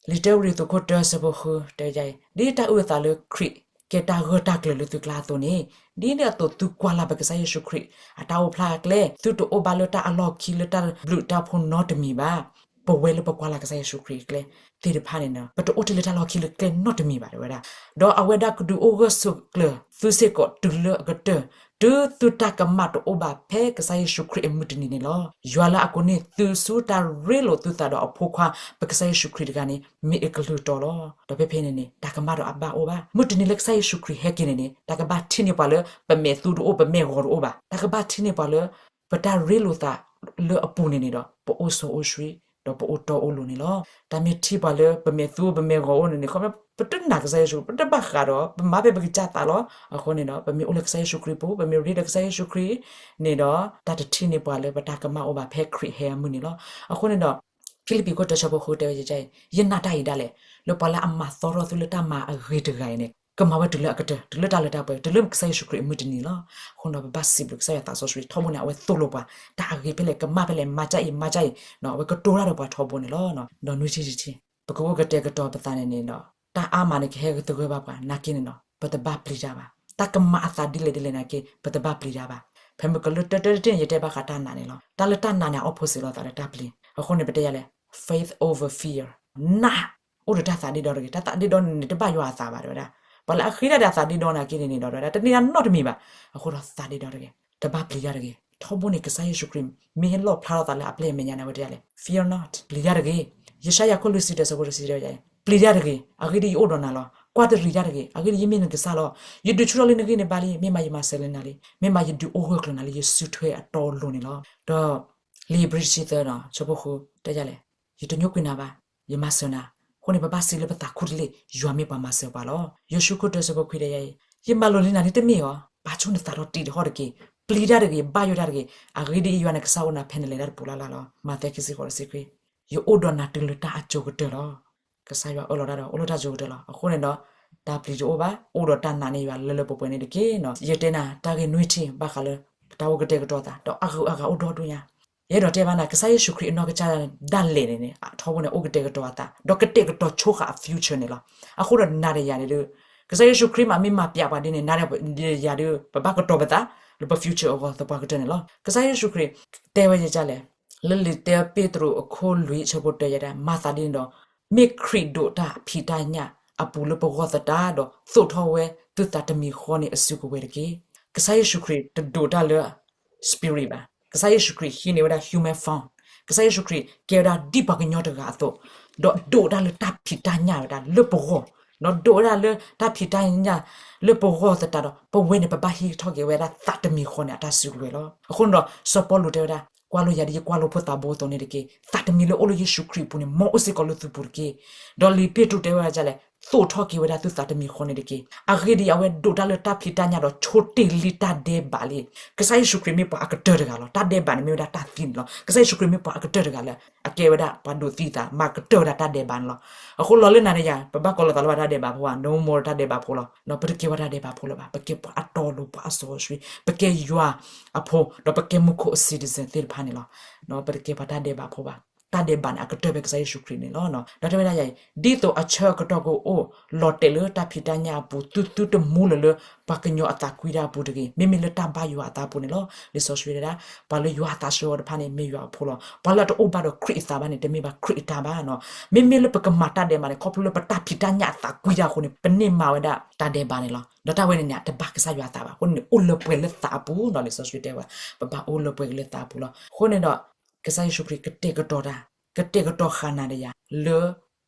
တၢကရံၣ်သူး ခိၣ်တၢ ဆၢဖိဃု တဲဝဲဒ်အံၤ, ဒ်တၢ်အုၣ်အသးလၢခရံာ်ကဲတၢ်ဂၢၢ်တၢ်ကျၢၤလၢသုကျါအသိးန့ၣ်, ဒ်န့ၣ်အသိးသုကွၢ်လၢ်ပကစၢ်ယ့ၣ်ၡူးခရံာ် အတၢ်အိၣ်ဖျါအကျဲ, သုတအိၣ်ဘၣ်လၢတၢ်အလီၢ်ခံလၢတၢ်ဘျုးတၢ်ဖှိၣ်နီတမံၤဘၣ်. ပဝဲလၢပကွၢ်လၢ်ကစၢ်ယ့ၣ်ၡူးခရံာ်အကျဲသ့ၣ်တဖၣ်န့ၣ် ပတအိၣ်တ့ၢ်လၢတၢ်လီၢ်ခံလၢကျဲနီတမံၤဘၣ် တဲဝဲဒၣ်. ဒီးအဝဲဒၣ်ကဒုးအိၣ်ဂၢၢ်ဆိးကျၢၤသုစ့ၢ်ကီးတုၤလၢအကတၢၢ်, တုၤသုတၢ်ကမၣ်တအိၣ်ဘၣ်ဖဲကစၢ်ယ့ၣ်ၡူးခရံာ်အမုၢ်တနံၤန့ၣ်လီၤ. ယွၤလၢအကိးန့ၢ်သုဆူတၢ်ရ့လိာ်သုသးဒီးအဖိခွါ ပကစၢ်ယ့ၣ်ၡူးခရံာ်တဂၤန့ၣ် မ့ၢ်အကလုၢ်တီလီၤ. ဒီးဖဲဖဲန့ၣ်န့ၣ် တၢ်ကမၣ်ဒီးအဘၣ်အိၣ်ဘၣ်. မုၢ်တနံၤလၢကစၢ်ယ့ၣ်ၡူးခရံာ်ဟဲက့ၤန့ၣ်န့ၣ် တၢ်ကဘၣ်ထံၣ်န့ၢ်ပှၤလၢပမဲာ်သူတအိၣ် ပမဲာ်ဂီၤတအိၣ်ဘၣ်. တၢ်ကဘၣ်ထံၣ်န့ၢ်ပှၤလၢ ပတၢ်ရ့လိာ်သးလၢအပူၤန့ၣ်န့ၣ်ဒီး ပအိၣ်စီအိၣ်ဆှံ ဒီးပအိၣ်တီအိၣ်လိၤန့ၣ်လီၤ. တၢ်မ့ၢ်ထံၣ်ပှၤလၢပမဲာ်သူပမဲာ်ဂီၤအိၣ်န့ၣ်န့ၣ် ခီ ပတနာ်ကစၢ်ယ့ၣ်ၡူး ပတဘၣ်ဃးဒီး ပမၤဖဲပကစၢ်သးလီၤ. အဃိန့ၣ်ဒီး ပမ့ၢ်အိၣ်လၢကစၢ်ယ့ၣ်ၡူးခရံာ်ပူၤ ပမ့ၢ်ရ့ဒီးကစၢ်ယ့ၣ်ၡူးခရံာ်န့ၣ်ဒီး တၢ်တထံၣ်န့ၢ်ပှၤလၢပတၢ်ကမၣ်အိၣ်ဘၣ်ဖဲခရံာ်ဟဲအမုၢ်န့ၣ်လီၤ. အဃိန့ၣ်ဒီး ဖံလံးပံၤခိၣ်တၢဆၢဖိဃုတဲဝဲဒ်အံၤ, ယနာ်တၢ်အံၤဒၣ်လဲာ်, လၢပှၤလၢအမၤသီထီၣ်သုလၢတၢ်မၤအဂ့ၤတဂၤအံၤန့ၣ် ကမၤဝဲတုၤလၢအကတၢၢ်, တုၤလၢတၢ်လၢတၢ်ပှဲၤ, တုၤလၢကစၢ်ယ့ၣ်ၡူးခရံာ်အမုၢ်တနံၤလီၤ. အဃိဒီးပဘၣ်စံးဘျုးကစၢ်ယွၤသးစီဆှံ, ထီဘိန့ၣ် အဝဲသိၣ်လိပှၤ, တၢ်အဂ့ၤဖဲလဲၣ်, ကမၣ်ဖဲလဲၣ်, မၤကၢ်အံၤ, မၤကၢ်အံၤ, အဝဲကတိၤတၢ်ဒီးပှၤထီဘိန့ၣ်လီၤ. ဒီးနွံထံၣ်တထံၣ်, ပကအိၣ်ကတဲာ်ကတီၤပသးန့ၣ်န့ၣ်ဒီး တၢ်အါမးန့ၣ်ကဟဲကသဂၢၢ်ဘၣ်ပှၤ, နာ်က့န့ၣ်ဒီး ပတဘၣ်ပျံၤတၢ်ဘၣ်. တၢ်ကမၤအသးဒ်လဲၣ်ဒ်လဲၣ်နာ်က့ ပတဘၣ်ပျံၤတၢ်ဘၣ်. ဖဲမုၢ်ကလၢတၢတၢတထံၣ်န့ၣ် ယတဲဘၣ်ဃးတၢ်နာ်န့ၣ်လီၤ. တၢ်လၢတၢ်နာ်န့ၣ် အ opposite လီၤသးလၢတၢ်ပျံၤ. အဃိန့ၣ် ပတဲယၤလဲၣ်, faith over fear, နာ် အိၣ်ဒီးတၢ်သးဒ့ဒီတဂ့ၤ. တၢ်သးဒ့ဒီန့ၣ်န့ၣ် တဘၣ်ယွၤအသးဘၣ် တဲဝဲဒၣ်. ပှၤလၢအဃ့တၢ်ဒီးအသးဒ့ဒီနာ်က့န့ၣ်န့ၣ်ဒီး တဲဝဲဒၣ် တန့ၢ်တၢ်နီတမံၤဘၣ်. အဃိဒီးသးဒ့ဒီတဂ့ၤ, တဘၣ်ပျံၤတၢ်တဂ့ၤ. ထီဘိန့ၣ် ကစၢ်ယ့ၣ်ၡူးခရံာ် မ့ၢ်ဟဲလီၣ်ဖျါထီၣ်သးလၢအပျဲၢ်အမဲာ်ညါန့ၣ် အဝဲတဲယၤလဲၣ်, fear not, ပျံၤတၢ်တဂ့ၤ. ယၡါယၤခိၣ်လွံၢ်ဆံတၢ ဆၢဖိတဆံတဲဝဲဒ်အံၤ, ပျံၤတၢ်တဂ့ၤ, အဂ့ၢ်ဒ်အံၤ ယအိၣ်ဒီးနၤလီၤ. ကွၢ်တရံးတၢ်တဂ့ၤ, အဂ့ၢ်ဒ်အံၤ ယမ့ၢ်နကစၢ်လီၤ. ယဒုးဆူၣ်ထီၣ်လံနဂံၢ်နဘါလံ, မ့ၢ်မးယမၤစၢၤလံနၤလံ, မ့ၢ်မးယဒုးအိၣ်ဂၢၢ်ကျၢၤနၤလံ, ယစုထွဲအတီအလိၤန့ၣ်လီၤ. ဒီးလံာ်ဧ့ၤဘြံၤတဆံသၢန့ၣ် ဆၢဖိဃု တဲယၤလဲၣ်, ယတညိကွံာ်နၤဘၣ်, ယမၤစၢၤနၤ. အဃိန့ၣ် ပဘၣ်စံးလၢပသးခူတလ့ၢ်, ယွၤမ့ၢ်ပှၤမၤစၢၤပှၤလီၤ. ယိၤၡူးခိၣ်တၢ ဆၢဖိခွံတဲယၤအံၤ, ယမၤလိာ်လံနၤလံတမ့ၢ်ဧါ. ပာ်ဆူၣ်နသးဒီးတံးတဟီၣ်တက့ၢ်. ပျံၤတၢ်တဂ့ၤ, ဘၣ်ယိၣ်တၢ်တဂ့ၤ, အဂ့ၢ်ဒ်အံၤ ယွၤနကစၢ်အိၣ်နၤ ဖဲနလဲၤတၢ်တပူၤလၢ်လၢ်လီၤ. မးသဲ ခံဆံဃိး တဆံခွံ, ယအိၣ်ဒီးနၤတုၤလၢတၢ်အစိၤကတၢၢ်လီၤ. ကစၢ်ယွၤအၢၣ်လီၤတၢ်ဒီး အိၣ်လၢတၢ်စိၤကတၢၢ်လီၤ. အဃိန့ၣ်ဒီး တၢ်ပျံၤတအိၣ်ဘၣ်, အိၣ်ဒီးတၢ်နာ်န့ၢ်ယွၤလၢလၢပှဲၤပှဲၤန့ၣ်တက့ၢ်. ယတဲနၤ တၢ်ဂ့ၢ်နွံထံၣ် ဘၣ်ဃးလၢ တၢ်အိၣ်ကတဲာ်ကတီၤသး ဒီးအဂုၤအဂၤအိၣ်ဒီဒူၣ်ညါ. ယအဲၣ်ဒိးတဲဘၣ်နၤ ကစၢ်ယ့ၣ်ၡူးခရံာ်အနီၢ်ကစၢ်ဒၣ်လဲာ်န့ၣ်န့ၣ် ထီဘိန့ၣ် အိၣ်ကတဲာ်ကတီၤအသး ဒီးကတဲာ်ကတီၤဆိဃာ်အ future န့ၣ်လီၤ. အဃိဒီးနၤဒီးယၤန့ၣ်ဒီး ကစၢ်ယ့ၣ်ၡူးခရံာ်မးမ့ၢ်မၤပျးပှၤဒ်န့ၣ် နၤဒီးယၤဒီး ပဘၣ်ကတီၤပသး လၢပ future အဂီၢ်သပှၢ်ကတၢၢ်န့ၣ်လီၤ. ကစၢ်ယ့ၣ်ၡူးခရံာ် တဲဝဲဒ်လဲၣ်, လၢလံာ်တၢပ့းတရူးအခိၣ်လွံၢ် ဆၢဖိတၢ ယၤဒၣ် မၤသးဒ်န့ၣ်ဒီး မ့ၢ်ခရံာ်ဒိးတၢ်ဖံးတၢ်ညၣ်အပူၤလၢပဂီၢ်သတးဒီး သိးထီၣ်ဝဲသုသးတမံၤဃီန့ၣ်အစုကဝဲၤတက့ၢ်. ကစၢ်ယ့ၣ်ၡူးခရံာ်တဒိးတၢ်လၢ spirit ဘၣ်. ကစၢ်ယ့ၣ်ၡူးခရံာ်ဟံးန့ၢ်ဝဲဒၣ် human form, ကစၢ်ယ့ၣ်ၡူးခရံာ်ကဲဝဲဒၣ်ဒ်ပှၤကညီတဂၤအသိး, ဒီးဒိးတၢ်လၢတၢ်ဖံးတၢ်ညၣ်ဝဲဒၣ်လၢပဂီၢ်, ဒီးဒိးဝဲဒၣ်လၢတၢ်ဖံးတၢ်ညၣ်လၢပဂီၢ်သတးဒီး ပဝဲန့ၣ် ပဘၣ်ဟံးထီၣ်က့ၤဝဲဒၣ်သးတမံၤဃီန့ၣ် အတၢ်စုကဝဲၤလီၤ. အဃိန့ၣ်ဒီး စီၤပီလူးတဲဝဲဒၣ် ကွၢ်လိယၤဒ်ယကွၢ်လိဖိသးဘိအသိးန့ၣ်တက့ၢ်. သးတမံၤလၢအိၣ်လၢယ့ၣ်ၡူးခရံာ်အပူၤန့ၣ် မ်အအိၣ်စ့ၢ်ကီးလၢသုပူၤတက့ၢ်. ဒီးလံာ်ပ့းတရူးတဲဝဲဒ်လဲၣ်, သိးထီၣ်က့ၤဝဲဒၣ်သုသးတမံၤဃီန့ၣ်တက့ၢ်. အဂ့ၢ်ဒ်အံၤ အဝဲဒိးတၢ်လၢတၢ်ဖံးတၢ်ညၣ်ဒီးဆိတ့ၢ်လံတၢ်ဒဲးဘးလံ. ကစၢ်ယ့ၣ်ၡူးခရံာ်မ့ၢ်ပှၤအကတၢၢ်တဂၤလီၤ. တၢ်ဒဲးဘးန့ၣ်မ့ၢ်ဝဲဒၣ်တၢ်သံန့ၣ်လီၤ. ကစၢ်ယ့ၣ်ၡူးခရံာ်မ့ၢ်ပှၤအကတၢၢ်တဂၤလၢ အကဲဝဲဒၣ်ပှၤဒိးသံအသး မၤကတၢၢ်ဝဲဒၣ်တၢ်ဒဲးဘးန့ၣ်လီၤ. အဃိလီၤလၢနၤဒီးယၤ ပဘၣ်ကိးလီၤသးလၢပှၤတၢ်ဒဲးဘးဖိဧါ, no more တၢ်ဒဲးဘးဖိလီၤ. ပတကဲပှၤတၢ်ဒဲးဘးဖိလၢၤဘၣ်. ပကဲပှၤအတီအလိၤ ပှၤအစီအဆှံ, ပကဲယွၤအဖိ, ဒီးပကဲမူခိၣ်အ citizen သ့ၣ်တဖၣ်န့ၣ်လီၤ. ပတကဲပှၤတၢ်ဒဲးဘးဖိဘၣ်. တၢ်ဒဲးဘးန့ၣ် အကတၢၢ်ဖဲကစၢ်ယ့ၣ်ၡူးခရံာ်န့ၣ်လီၤ. ဒီးတဲဝဲဒၣ်ယၤအံၤ, ဒ်သိးအဆၢအကတီၢ်ကအိၣ်လီၤတဲာ်လၢတၢ်ဖံးတၢ်ညၣ်အပူၤ သုသုတမူလၢၤလၢပှၤကညီအသးကွံတၢ်အပူၤတဂ့ၤ. မ့မ့ၢ်လၢတၢ်ဘၣ်ယွၤအသးအပူၤန့ၣ်လီၤ. လံာ်စီဆှံတဲဒၣ်, ပှၤလၢယွၤအသးဆှၢအီၤတဖၣ်န့ၣ် မ့ၢ်ယွၤအဖိလီၤ. ပှၤလၢအတအိၣ်ဘၣ်ဒီးခရံာ်အသးဘၣ်န့ၣ် တမ့ၢ်ဘၣ်ခရံာ်အတၢ်ဘၣ်နီၤ. မ့မ့ၢ်လၢပကမၤတၢ်ဒဲးဘးန့ၣ် ခီဖျိလၢပတၢ်ဖံးတၢ်ညၣ်အသးကွံတၢ်အဃိန့ၣ် ပန့ၢ်မၤဝဲဒၣ်တၢ်ဒဲးဘးန့ၣ်လီၤ. ဒီးတၢ်ဝဲန့ၣ်န့ၣ် တဘၣ်ကစၢ်ယွၤအသးဘၣ်. အဃိန့ၣ် အိၣ်လၢပှဲၤလၢသးအပူၤနီၤ. လံာ်စီဆှံတဲဝဲ ပဘၣ်အိၣ်လၢပှဲၤက့ၤလၢသးအပူၤလီၤ. အဃိန့ၣ်ဒီး ကစၢ်ယ့ၣ်ၡူးခရံာ်ကတဲာ်ကတီၤတၢ်, ကတဲာ်ကတီၤဃာ်နၤဒီးယၤ လၢ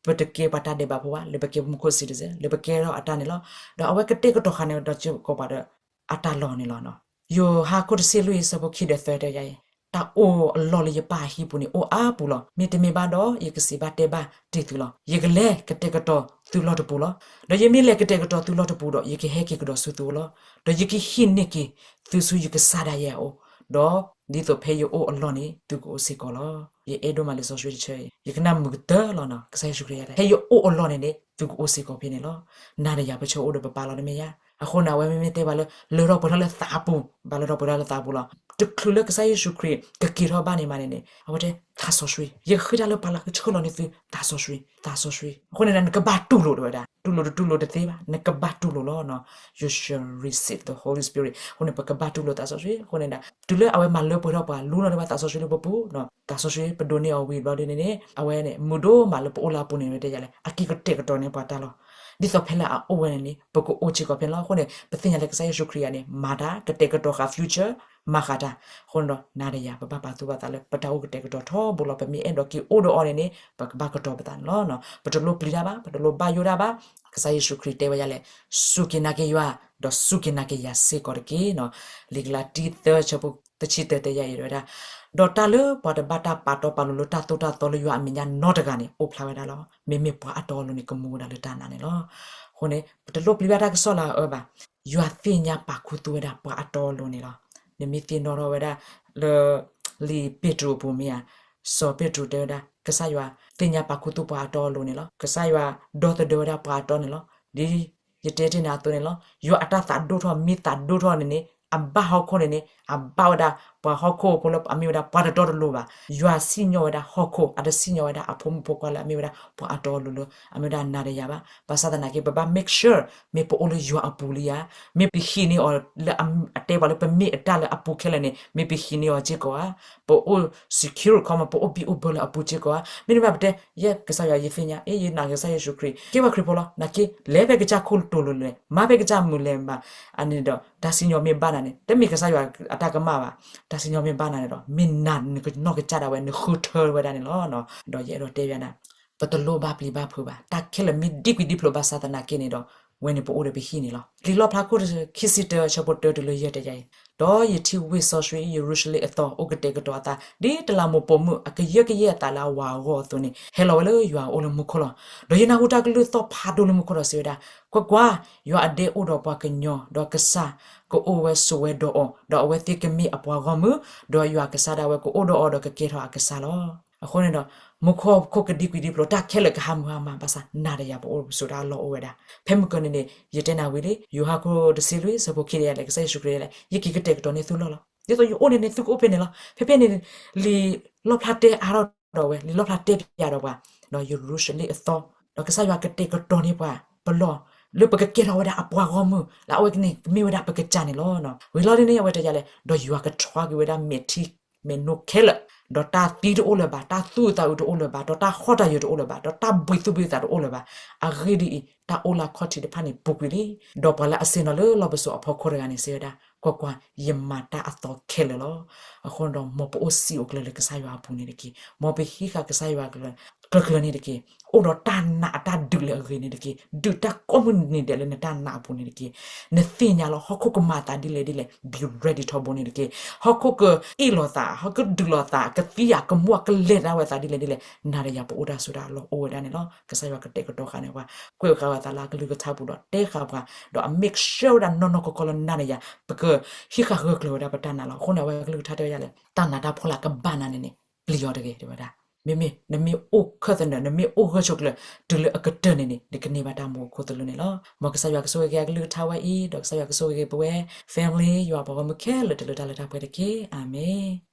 ပတကဲပှၤတၢ်ဒဲးဘးဖိဘၣ်, လၢပကဲမူခိၣ် citizen, လၢပကဲထီၣ်အတၢ်န့ၣ်လီၤ. ဒီးအဝဲကတဲာ်ကတီၤဃာ်န့ၣ်ဒီးစ့ၢ်ကီးပှၤဒီးအတၢ်လီၢ်န့ၣ်လီၤ. ယိၤဟၣ်ခိၣ်တဆံလွံၢ် ဆၢဖိခံဒီးသၢ တဲယၤအံၤ, တၢ်အိၣ်အလီၢ်လၢယပၢ်အဟံၣ်ပူၤန့ၣ် အိၣ်အါပူၤလီၤ. မ့တမ့ၢ်ဘၣ်ဒီး ယကစံးဘၣ်တဲဘၣ်တ့ၢ်သုလီၤ. ယကလဲၤကတဲာ်ကတီၤသုလီၢ်တပူၤလီၤ. ဒီးယမ့ၢ်လဲၤကတဲာ်ကတီၤသုလီၢ်တပူၤဒီး ယကဟဲက့ၤကဒီးဆူသုအိၣ်လီၤ. ဒီးယကဟံးန့ၢ်က့ၤသုဆူယကစၢ်ဒၣ်ယဲအအိၣ်, ဒီးဒ်သိးဖဲယအိၣ်အလီၢ်န့ၣ် သုကအိၣ်စ့ၢ်ကီးလီၤ. ယအဲၣ်ဒိၣ်မးလံာ်စီဆှံတဆၢအံၤ, ယကနၣ်မုာ်ကတၢၢ်လီၤနီၤ. ကစၢ်ယ့ၣ်ၡူးခရံာ်ယၤလဲၣ်, ဖဲယအိၣ်အလီၢ်န့ၣ်န့ၣ် သုကအိၣ်စ့ၢ်ကီးဖဲန့ၣ်လီၤ. နၤဒီးယၤပဆၢအိၣ်ဒီးပပၢ်လီၤတမ့ၢ်ယၤ. အဃိန့ၣ် အဝဲမ့မ့ၢ်တဲပှၤလၢ လၢထီၣ်ပှဲၤထီၣ်လၢသးအပူၤ, ဘၣ်လၢထီၣ်ပှဲၤထီၣ်လၢသးအပူၤလီၤ. တချုးလၢကစၢ်ယ့ၣ်ၡူးခရံာ်ကက့ၤထီၣ်ဘၣ်န့ၣ်မးန့ၣ်န့ၣ် အဝဲတဲ သးစီဆှံ, ယဃ့တၢ်လၢပှၤလၢကဆှၢလီၤန့ၢ်သု သးစီဆှံ, သးစီဆှံ. အဃိန့ၣ်ဒီး နကဘၣ်တူၢ်လိာ်တဝဲဒၣ်, တူၢ်လိာ်တတူၢ်လိာ်တသ့ဘၣ်, နကဘၣ်တူၢ်လိာ်လီၤနီၤ. You shall receive the Holy Spirit. အဃိန့ၣ် ပကဘၣ်တူၢ်လိာ်သးစီဆှံ. အဃိန့ၣ်ဒီး တုၤလၢအဝဲမၤလၢပှဲၤထီၣ်ပှၤ လူလီၤန့ၢ်ပှၤသးစီဆှံလၢပပူၤ, သးစီဆှံပဒိးန့ၢ်အီၤဝံၤဘျီဒ်န့ၣ်န့ၣ် အဝဲန့ၣ် မုာ်ဒိၣ်မးလၢပအိၣ်လၢအပူၤန့ၣ် ဝဲတဲယၤလဲၣ်, အက့ၤကတဲာ်ကတီၤန့ၢ်ပှၤတၢ်လီၤ. ဒ်သိးဖဲလၢအအိၣ်ဝဲန့ၣ်န့ၣ် ပကအိၣ်စ့ၢ်ကီးဖဲန့ၣ်လီၤ. အဃိန့ၣ် ပသ့ၣ်ညါလၢကစၢ်ယ့ၣ်ၡူးခရံာ်ယၤန့ၣ် မၤတၢ် ကတဲာ်ကတီၤဃာ် future, မၤဃာ်တၢ်. အဃိန့ၣ်ဒီး နၤဒီးယၤ ပဘၣ်ပာ်သူၣ်ပာ်သးလၢ ပတၢ်အိၣ်ကတဲာ်ကတီၤထီဘိလီၤ. ပမ့ၢ်အဲၣ်ဒိးက့ၤအိၣ်ဒီးအီၤန့ၣ်န့ၣ် ပကဘၣ်ကတီၤပသးန့ၣ်လီၤ. ပတလိၣ်ပျံၤတၢ်ဘၣ်, ပတလိၣ်ဘၣ်ယိၣ်တၢ်ဘၣ်. ကစၢ်ယ့ၣ်ၡူးခရံာ်တဲဝဲယၤလဲၣ်, စူၢ်က့ၤနာ်က့ၤယွၤ, ဒီးစူၢ်က့ၤနာ်က့ၤယၤစ့ၢ်ကီးတက့ၢ်နီၤ. လံာ်ကလၤတံ သၢ ဆၢဖိတဆံတၢ တဲယၤအံၤဝဲဒၣ်, ဒီးတၢ်လၢပှၤတဘၣ်တၢ်ပာ်တီပာ်လိၤလၢတၢ်သိၣ်တၢ်သီလၢယွၤအမဲာ်ညါနီတဂၤန့ၣ် အိၣ်ဖျါဝဲဒၣ်လီၤ. မ့မ့ၢ်ပှၤအတီအလိၤန့ၣ် ကမူဝဲဒၣ်လၢတၢ်နာ်န့ၣ်လီၤ. အဃိန့ၣ် ပတလိၣ်ပျံၤဘၣ်တၢ်ကစီၣ်လၢအအၢဘၣ်. ယွၤသ့ၣ်ညါပာ်ခူသူၣ်ဝဲဒၣ်ပှၤအတီအလိၤန့ၣ်လီၤ. နမ့ၢ်သ့ၣ်နီၣ်ထီၣ်ဝဲဒၣ်လၢ လံာ်ပ့းတရူးအပူၤမ့ၢ်ဧါ, စီၤပ့းတရူးတဲဝဲဒၣ် ကစၢ်ယွၤသ့ၣ်ညါပာ်ခူသူၣ်ပှၤအတီအလိၤန့ၣ်လီၤ. ကစၢ်ယွၤဒီသဒၢဝဲဒၣ်ပှၤအတီန့ၣ်လီၤ. ဒ် ယတဲတ့ၢ်နၤအသိးန့ၣ်လီၤ. ယွၤအတၢ်သးဒိၣ်ထီၣ် မ့ၢ်သးဒိၣ်ထီၣ်န့ၣ်န့ၣ် အဘၣ်ဟီၣ်ခိၣ်န့ၣ်န့ၣ် အဘၣ်ဝဲဒၣ်ပှၤဟီၣ်ခိၣ်ဖိလၢအမ့ၢ်ဝဲဒၣ်ပှၤတတီတလိၤဘၣ်. ယွၤစံၣ်ညီၣ်ဝဲဒၣ်ဟီၣ်ခိၣ် အတစံၣ်ညီၣ်ဝဲဒၣ်အဖိမုၣ်ဖိခွါလၢအမ့ၢ်ဝဲဒၣ်ပှၤအတီအလိၤလၢ အမ့ၢ်ဝဲဒၣ်နၤဒီးယၤဘၣ်. ဘၣ်ဆၣ်သနာ်က့ ပဘၣ် make sure မ့ၢ်ပအိၣ်လၢယွၤအပူၤလံဧါ. မ့ၢ်ပဟံးန့ၢ်အီၤလၢအ အတဲပှၤလၢပမ့ၢ်အတၢ်လၢအပူၤခဲလၢာ်န့ၣ် မ့ၢ်ပဟံးန့ၢ်အီၤစ့ၢ်ကီးဧါ. ပအိၣ် secure ခီမး ပအိၣ်ဘံၣ်အိၣ်ဘၢလၢအပူၤစ့ၢ်ကီးဧါ. မ့တမ့ၢ်ပတဲ ယဲ ကစၢ်ယွၤယသ့ၣ်ညါ အ့ ယနာ်က့ကစၢ်ယ့ၣ်ၡူးခရံာ် ကဲပှၤခရံာ်ဖိလီၤ. နာ်က့ လဲၤဖဲကစၢ်ခိၣ်တိၤလိၤလဲၤ မၤဖဲကစၢ်မုၢ်လဲၤဘၣ် အန့ၣ်ဒီး တၢ်စံၣ်ညီၣ်မ့ၢ်ဘၣ်နၤန့ၣ် တမ့ၢ်ကစၢ်ယွၤအတၢ်ကမၣ်ဘၣ်. တၢ်စံၣ်ညီၣ်မ့ၢ်ဘၣ်နၤန့ၣ်ဒီး မ့ၢ်နၤနကနီၢ်ကစၢ်ဒၣ်ဝဲ နဃုထၢဝဲဒၣ်န့ၣ်လီၤ. ဒီးယအဲၣ်ဒိးတဲဘၣ်နၤ ပတလိၣ်ဘၣ်ပျံၤဘၣ်ဖုးဘၣ်. တၢ်ခဲလၢာ်မ့ၢ်ဒံကွံာ်ဒံဖျိးဘၣ်ဆၣ်သနာ်က့န့ၣ်ဒီး ဝဲန့ၣ်ပအိၣ်ဒီးပဟံၣ်န့ၣ်လီၤ. လံာ်လီၣ်ဖျါခိၣ်ခံဆံတၢ အဆၢဖိတၢတုၤလၢယဲၢ်တဲယၤအံၤ, ဒီးယထံၣ်ဝ့ၢ်စီဆှံယရူၤၡလ့ၣ်အသီ အိၣ်ကတဲာ်ကတီၤအသး ဒ်တလးမူးပိာ်မုၣ်အကယၢကယဲၢ်အသးလၢအဝၤအဂီၢ်အသိးန့ၣ် ဟဲလီၤဝဲလၢယွၤအအိၣ်လၢမူခိၣ်လီၤ. ဒီးယနၢ်ဟူတၢ်ကလုၢ်သီၣ်ဖးဒိၣ်လၢမူခိၣ်ဒီးစံးဝဲဒၣ်, ကွၢ်ကွၢ်, ယွၤအဒဲအိၣ်ဒီးပှၤကညီ, ဒီးကစၢ်ကအိၣ်ဝဲဆိးဝဲဒီးအီၤ, ဒီးအဝဲသ့ၣ်ကမ့ၢ်အပှၤဂီၢ်မုၢ်, ဒီးယွၤကစၢ်ဒၣ်ဝဲကအိၣ်ဒီးအီၤဒီးကကဲထီၣ်အကစၢ်လီၤ. အဃိန့ၣ်ဒီး မူခိၣ်ဟီၣ်ခိၣ်ကဒံကွံာ်ဒံဖျိး တၢ်ခဲလၢာ်ကဟးမုၢ်ဟါမး ဘၣ်ဆၣ်နၤဒီးယၤပအိၣ်ပဆိးတၢ်အလီၢ်အိၣ်ဝဲဒၣ်. ဖဲမုၢ်ကၢၤန့ၣ်န့ၣ် ယတဲနၤဝံၤလံ, ယိၤဟၣ်ခိၣ်တဆံလွံၢ် ဆၢဖိခံယဲၢ်လဲၣ်, ကစၢ်ယ့ၣ်ၡူးခရံာ်ယဲၢ်လဲၣ်, ယက့ၤကတဲာ်ကတီၤန့ၢ်သုလီၢ်လီၤ. ဒ်သိးယအိၣ်န့ၣ်န့ၣ် သုကအိၣ်ဖဲန့ၣ်လီၤ. ဖဲဖဲန့ၣ် လံာ်လီၣ်ဖျါတဲအါထီၣ်ဒီးဝဲ, လံာ်လီၣ်ဖျါတဲပျးဒီးပှၤ, ဒီးယရူၤၡလ့ၣ်အသီ, ဒီးကစၢ်ယွၤကတဲာ်ကတီၤန့ၢ်ပှၤပလီၢ်, လၢပကကဲထီၣ်ဝဲဒၣ်အပှၤဂီၢ်မုၢ်, လၢအဝဲန့ၣ်ကမ့ၢ်ဝဲဒၣ်ပကစၢ်န့ၣ်လီၤ. ဝံၤလီၤဒ်န့ၣ် အဝဲတဲယၤလဲၣ်, ဒီးယွၤကထွါက့ၤဝဲဒၣ်မဲာ်ထံ မဲာ်နိခဲလၢာ်, ဒီးတၢ်သံတအိၣ်လၢၤဘၣ်, တၢ်သူၣ်အုးသးအုးတအိၣ်လၢၤဘၣ်, ဒီးတၢ်ဟီၣ်တၢ်ယၢၤတအိၣ်လၢၤဘၣ်, ဒီးတၢ်ဘှံးသူၣ်ဘှံးသးတအိၣ်လၢၤဘၣ်. အဂ့ၢ်ဒ်အံၤ, တၢ်အိၣ်လၢအခီၣ်ထံးတဖၣ်န့ၣ်ပူၤကွံာ်လံ. ဒီးပှၤလၢအဆ့ၣ်နီၤလၢလီၢ်ပစိာ်အဖီခိၣ်တဂၤန့ၣ် စံးဝဲဒၣ်, ကွၢ်ကွၢ်, ယမၤတၢ်အသီခဲလၢာ်လီၤ. အဃိဒီး မ်ပအိၣ်စံာ်အိၣ်ကျၢၤလၢကစၢ်ယွၤအပူၤန့ၣ်တက့ၢ်. မ်ပဟံးဃာ်ကစၢ်ယွၤကျၢၤကျၢၤန့ၣ်တက့ၢ်. အိၣ်ဒီးတၢ်နာ်အတၢ်ဒုးလၢအဂ့ၤန့ၣ်တက့ၢ်. ဒုးတၢ်ကိးမုၢ်နံၤဒဲးလၢနတၢ်နာ်အပူၤန့ၣ်တက့ၢ်. နသ့ၣ်ညါလီၤ ဟီၣ်ခိၣ်ကမၤအသးဒ်လဲၣ်ဒ်လဲၣ်, be ready ထီဘိန့ၣ်တက့ၢ်. ဟီၣ်ခိၣ်ကအ့ၣ်လိာ်သး, ဟီၣ်ခိၣ်ကဒုးလိာ်သး, ကသံယာ်ကမူၣ်ကလဲၤဒၣ်ဝဲသးဒ်လဲၣ်ဒ်လဲၣ်, နၤဒီးယၤပအိၣ်တၢ်ဆိးတၢ်အလီၢ်အိၣ်ဝဲဒၣ်န့ၣ်လီၤ. ကစၢ်ယွၤကတဲာ်ကတီၤဃာ်န့ၢ်ပှၤ, ကွဲးဃာ်ဝဲသးလၢအကလုၢ်ကထါပူၤဒီးတဲဃာ်ပှၤ, ဒီးအ make sure ဝဲဒၣ်နီၢ်နီၢ်ကီၢ်ကီၢ်လၢနၤဒီးယၤ ပကဟံးဃာ်ဂၢၢ်ကျၢၤဝဲဒၣ်ပတၢ်နာ်လီၤ. အဃိန့ၣ် အဝဲကလုၢ်ကထါတဲဝဲဒ်လဲၣ်, တၢ်နးတၢ်ဖှီၣ်လၢကဘၣ်နၤန့ၣ်န့ၣ် ပျံၤအီၤတဂ့ၤ တဲဝဲဒၣ်. မ့မ့ၢ်နမ့ၢ်အိၣ်ခၢၣ်သနၢၣ် နမ့ၢ်အိၣ်ဂၢၢ်ဆိးကျၢၤ တုၤလၢအကတၢၢ်န့ၣ်န့ၣ် နကန့ၢ်ဘၣ်တၢ်မူအခိၣ်သလုးန့ၣ်လီၤ. မ်ကစၢ်ယွၤကဆိၣ်ဂ့ၤက့ၤအကလုၢ်ကထါဝဲအံၤ, ဒီးကစၢ်ယွၤကဆိၣ်ဂ့ၤက့ၤပဝဲ family ယွၤပှၤဂီၢ်မုၢ်ခဲလၢာ် တုၤလၢတၢ်လၢတၢ်ပှဲၤတက့ၢ်. အၤမ့ၣ်.